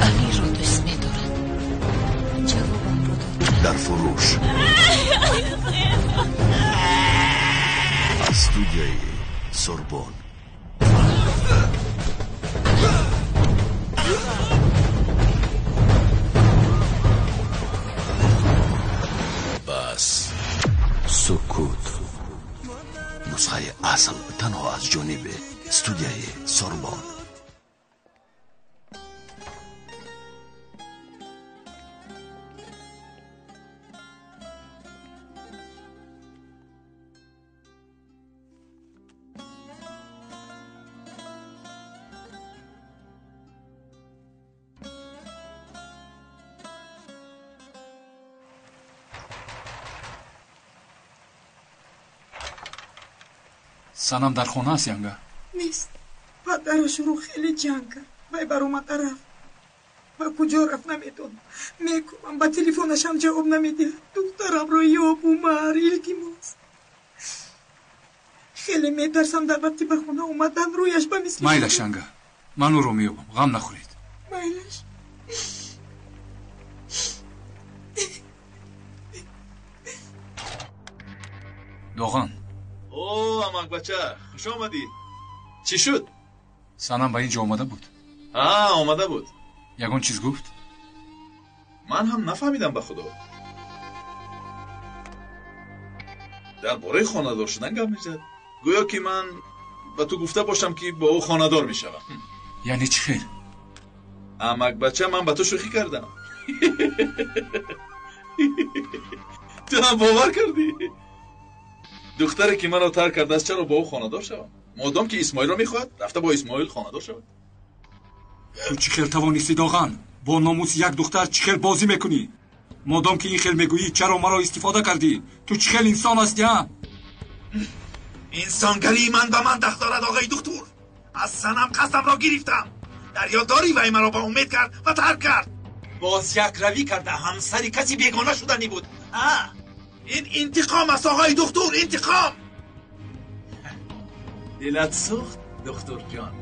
Алиро дӯст медорад. Ҷавобамро дод. Дар фурӯш. Аз студияи Сорбон. пешкас Сукут. Нусхаи асл танҳо аз ҷониби студияи Сорбон. Санам дар хона аст, янга? Нест. Падарашро хеле ҷанг кард. Вай баромада рафт. Ба куҷо рафт намедонам. Мекунам, ба телефонашам ҷавоб намедиҳад. Духтарамро ёб, Умар, илтимос. Хеле метарсам дар вақти ба хона омадан рӯяш ба мисли... Майлаш, янга. Ман ӯро меёбам. Ғам нахӯред. Майлаш. Доған. О, амакбача, хуш омадӣ. Чӣ шуд? Санам ба ин ҷо омада буд? Ҳа, омада буд. Ягон чиз гуфт? Ман ҳам нафаҳмидам ба худо. Дар бораи хонадор шудан гап мезад. Гӯё ки ман ба ту гуфта бошам, ки бо ӯ хонадор мешавам. Яъне чӣ хел? Амакбача, ман ба ту шӯхӣ кардам. Ту ҳам бовар кардӣ? Духтаре ки маро тарк кардааст, чаро бо ӯ хонадор шавам? Модом ки Исмоилро мехоҳад, рафта бо Исмоил хонадор шавад. Ту чӣ хел тавонистӣ, Доған? Бо номуси як духтар чӣ хел бозӣ мекунӣ? Модом ки ин хел мегӯӣ, чаро маро истифода кардӣ? Ту чӣ хел инсон ҳастӣ, а? Инсонгарии ман ба ман дахл дорад, оғои духтур. Аз Санам қасдамро гирифтам. Дар ёд дорӣ, вай маро ба умед кард ва тарк кард. Боз якравӣ карда ҳамсари каси бегона шуданӣ буд. А? Ин интиқом аст, оғои духтур, интиқом. Дилат сӯхт, духтурҷон.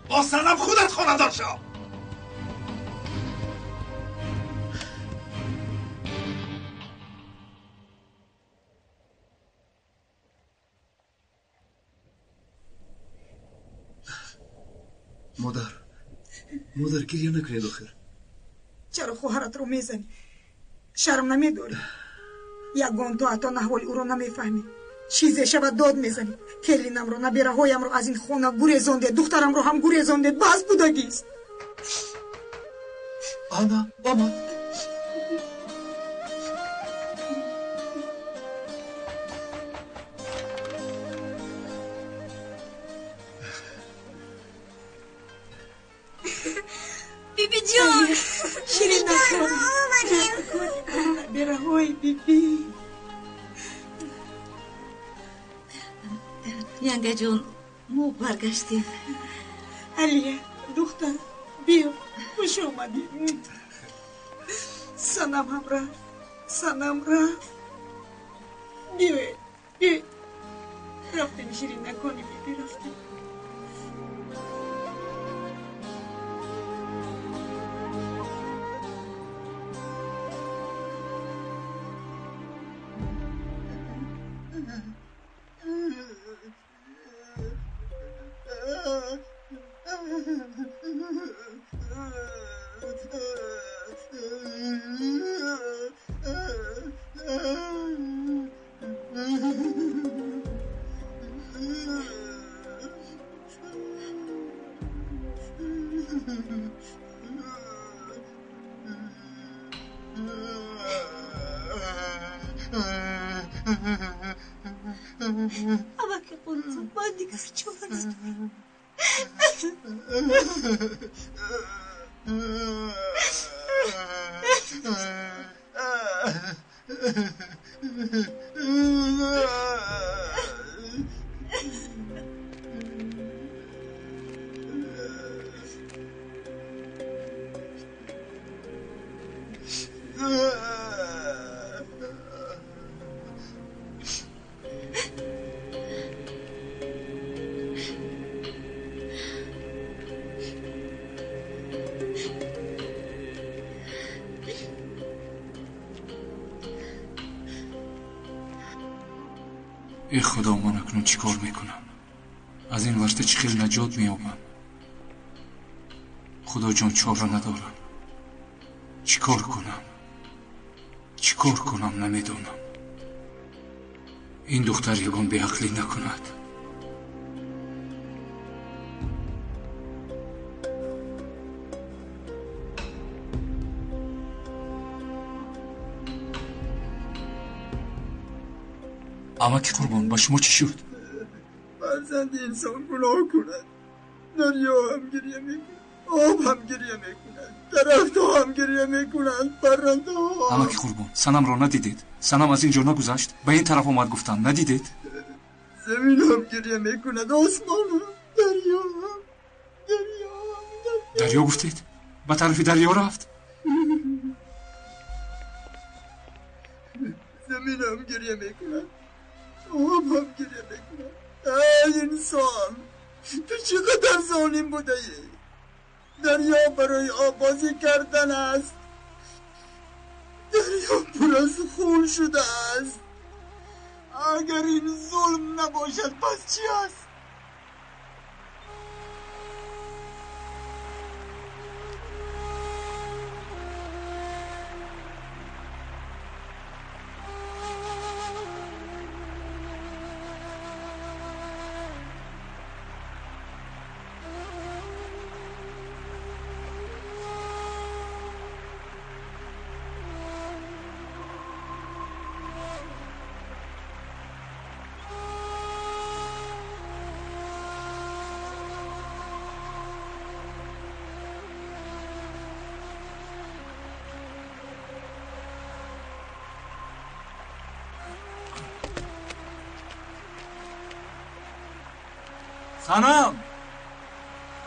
Бо Санам худат хонадор шав. Модар, модар, гирья накунед охир. Чаро хоҳаратро мезанӣ? Шарм намедорӣ? Ягон ту ҳатто аҳволи ӯро намефаҳмӣ. Чизе шавад дод мезанӣ. Келинамро, набераҳоямро аз ин хона гурезондед, духтарамро ҳам гурезондед. Бас будагист. Ана омад. Бибиҷон, Ширинакон, набераҳои биби. Янгаҷон, мо баргаштем. Алия, духтар, биё, хуш омадӣ. Санам ҳам рафт, Санам рафт. Биёед, биёед. Рафтем, ширинакони биби, рафтем. Амаки қурбон, ман дигар чора надорам. Э худо, ман акнун чӣ кор мекунам? Аз ин варта чӣ хел наҷот меёбам? Худоҷон, чора надорам. Чӣ кор кунам? Чӣ кор кунам намедонам. Ин духтар ягон беақлӣ накунад. Амаки Қурбон, ба шумо чӣ шуд? Фарзанди инсон гуноҳ кунад, дарё ҳам гирья мекунад, об ҳам гирья мекунад, дарахтҳо ҳам гирья мекунанд, паррандаҳо. Амаки Қурбон, Санамро надидед? Санам аз ин ҷо нагузашт, ба ин тараф омад гуфтам, надидед? Замин ҳам гирья мекунад, осмон ҳам, дарё ҳам, дарё ҳам. Дарё гуфтед? Ба тарафи дарё рафт? Замин ҳам гирья мекунад, об ҳам гирья мекунад. Эй инсон, ту чӣ қадар золим будаӣ! Дарё барои оббозӣ кардан аст. Дарё пур аз хун шудааст. Агар ин зулм набошад, пас чӣ аст? Санам!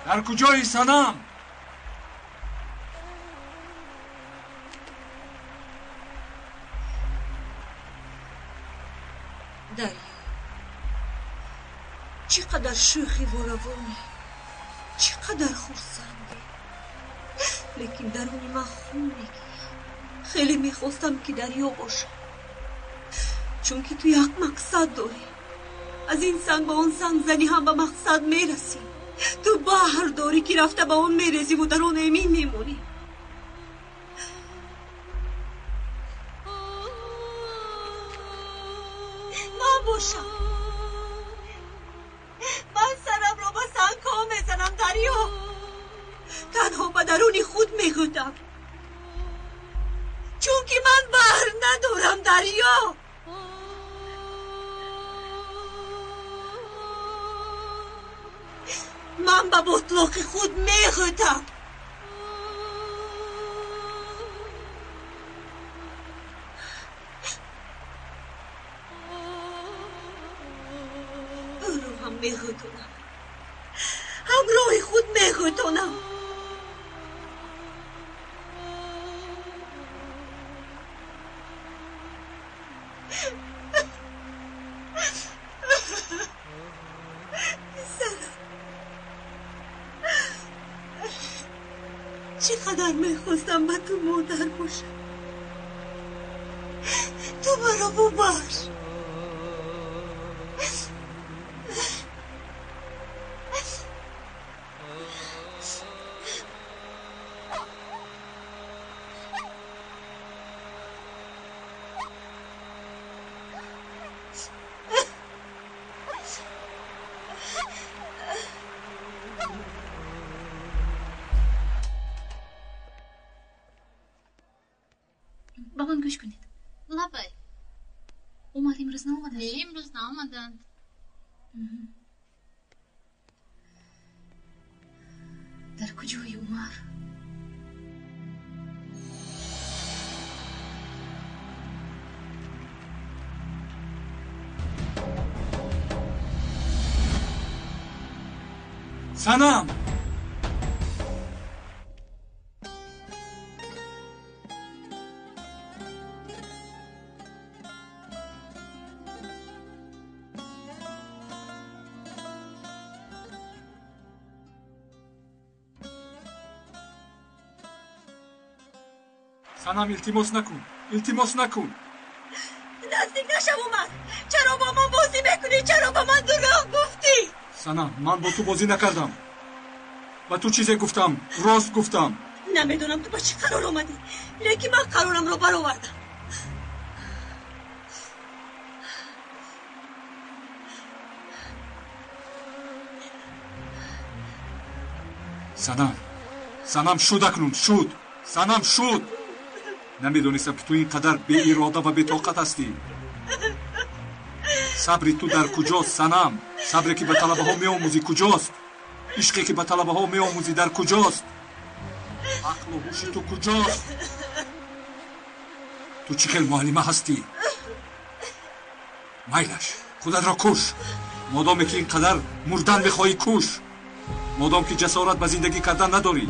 Дар куҷои Санам? Дарё, чӣ қадар шӯхӣ ву равонӣ, чӣ қадар хурсандӣ, лекин даруни ман хун мегирад. Хеле мехостам, ки дарё бошам, чунки ту як мақсад дорӣ. Аз ин санг ба он санг занӣ ҳам ба мақсад мерасӣ. Ту баҳр дорӣ, ки рафта ба он мерезиву дар он эмин мемонӣ. Ман бошам, ман сарамро ба сангҳо мезанам, дарё. Танҳо ба даруни худ мегӯтам, чунки ман баҳр надорам, дарё. Ман ба ботлоқи худ мегӯтам. Ӯро ҳам мегӯтонам, ҳамроҳи худ мегӯтонам. Чӣ қадар мехостам ба ту модар бошам. Ту маро бубахш. Ба ман гӯш кунед. Лабай. Умар имрӯз наомаданд? Не, имрӯз наомаданд. Дар куҷои Умар? Санам! Санам, илтимос накун, илтимос накун. Наздик нашав, Умар. Чаро бо ман бозӣ мекунӣ? Чаро ба ман дурӯғ гуфтӣ? Санам, ман бо ту бозӣ накардам. Ба ту чизе гуфтам, рост гуфтам. Намедонам ту ба чӣ қарор омадӣ, лекин ман қарорамро баровардам. Санам, Санам, шуд акнун, шуд. Санам, шуд. Намедонистам, ки ту ин қадар беирода ва бетоқат ҳастӣ. Сабри ту дар куҷост, Санам? Сабре ки ба талабаҳо меомӯзӣ куҷост? Ишқе ки ба талабаҳо меомӯзӣ дар куҷост? Ақлу ҳуши ту куҷост? Ту чӣ хел муаллима ҳастӣ? Майлаш, худатро куш. Модоме ки ин қадар мурдан мехоҳӣ, куш. Модом ки ҷасорат ба зиндагӣ кардан надорӣ,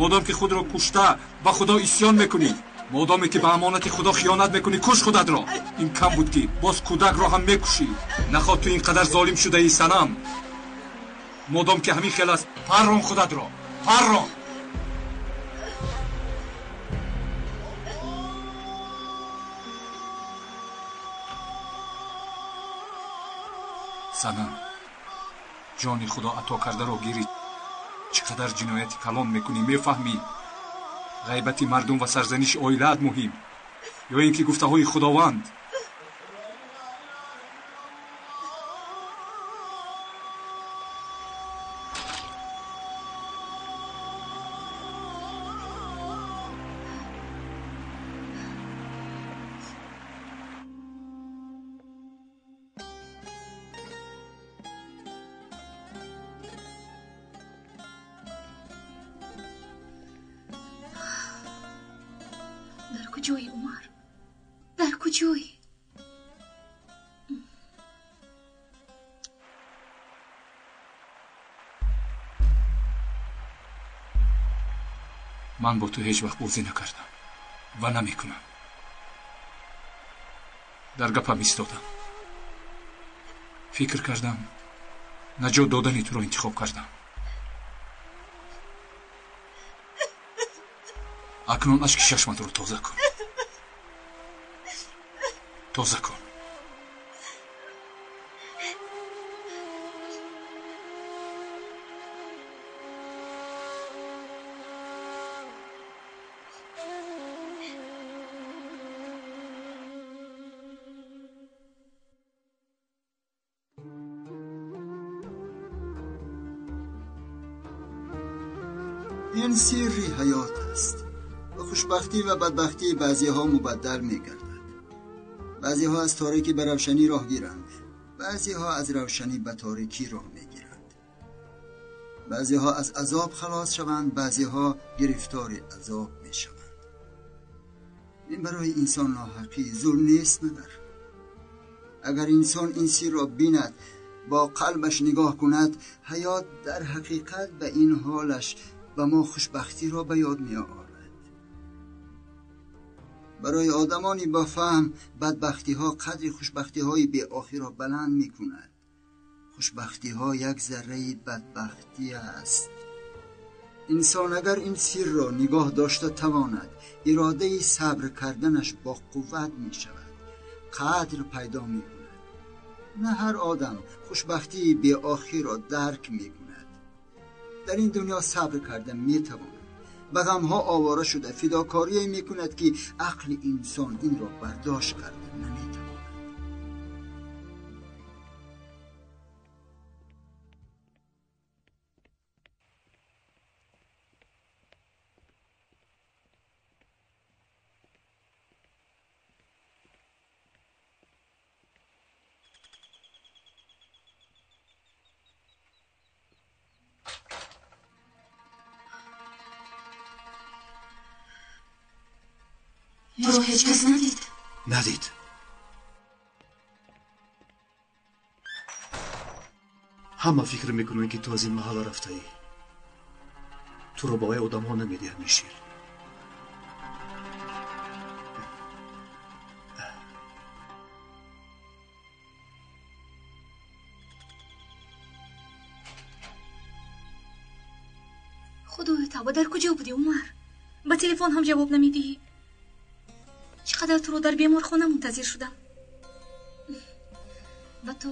модом ки худро кушта ба Худо исьён мекунӣ, модоме ки ба амонати Худо хиёнат мекунӣ, куш худатро. Ин кам буд, ки боз кӯдакро ҳам мекушӣ. Нахоҳ ту ин қадар золим шудаӣ, Санам. Модом ки ҳамин хел аст, паррон худатро, паррон. Санам, ҷони Худо ато кардаро гирӣ. Чӣ қадар ҷинояти калон мекунӣ, мефаҳмӣ? Ғайбати мардум ва сарзаниши оилаат муҳим ё ин ки гуфтаҳои Худованд? Дар куҷои, Умар? Дар куҷои? Ман бо ту ҳеҷ вақт бозӣ накардам ва намекунам. Дар гапам истодам. Фикр кардам, наҷот додани туро интихоб кардам. Акнун ашки чашматро тоза кун, тоза кун. Ин сирри ҳаёт аст. Ба хушбахтӣ ва бадбахтии баъзеҳо мубаддал мегардад. Баъзеҳо аз торикӣ ба равшанӣ роҳ гиранд, баъзеҳо аз равшанӣ ба торикӣ роҳ мегиранд. Баъзеҳо аз азоб халос шаванд, баъзеҳо гирифтори азоб мешаванд. Ин барои инсон ноҳақӣ, зулм нест магар? Агар инсон ин сирро бинад, бо қалбаш нигоҳ кунад, ҳаёт дар ҳақиқат ба ин ҳолаш ба мо хушбахтиро ба ёд меорад. Барои одамони бо фаҳм бадбахтиҳо қадри хушбахтиҳои беохирро баланд мекунад. Хушбахтиҳо як зарраи бадбахтӣ аст. Инсон агар ин сирро нигоҳ дошта тавонад, иродаи сабр карданаш бо қувват мешавад, қадр пайдо мекунад. На ҳар одам хушбахтии беохирро дарк мекунад. Дар ин дунё сабр карда метавонад. Ба ғамҳо овора шуда фидокорие мекунад, ки ақли инсон инро бардошт карда наметавонад. Туро ҳеҷ кас надид? Надид. Ҳама фикр мекунанд, ки ту аз ин маҳалла рафтаӣ. Туро ба вай одамҳо намедиҳанд, Мишел. Худоё тавба, дар куҷо будӣ, Умар? Ба телефон ҳам ҷавоб намедиҳӣ. Чӣ қадар туро дар беморхона мунтазир шудам. Ба ту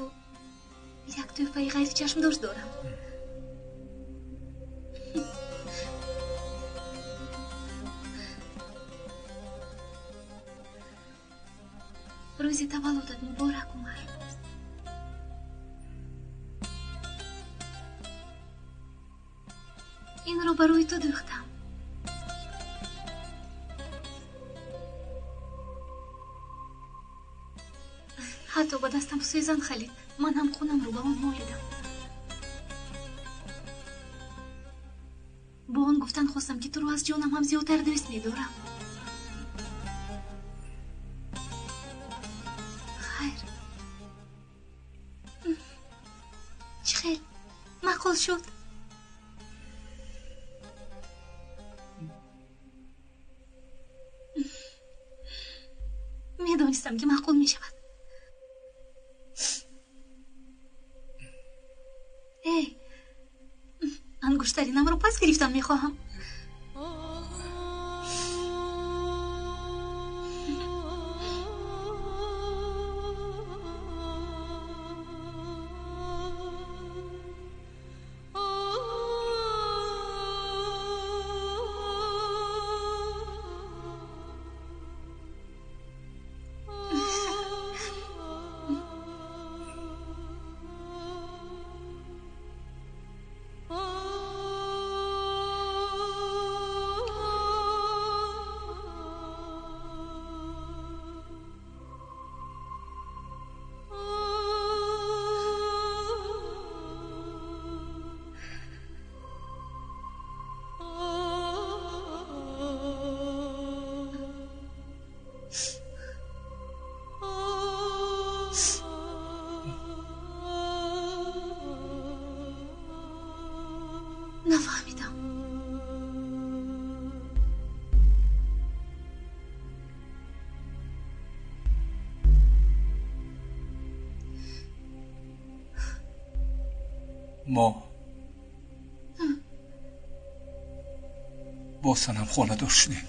як тӯҳфаи ғайричашмдошт дорам. Рӯзи таваллудат муборак, Умар. Инро барои ту дӯхтам. Ҳатто ба дастам сӯзан халид. Ман ҳам хунамро ба он молидам. Бо он гуфтан хостам, ки туро аз ҷонам ҳам зиёдтар дӯст медорам. Хайр, чӣ хел маъқул шуд? Медонистам, ки маъқул мешавад. Эй, ангуштаринамро пас гирифтан мехоҳам. Нафаҳмидам. Мо бо Санам хонадор шудем.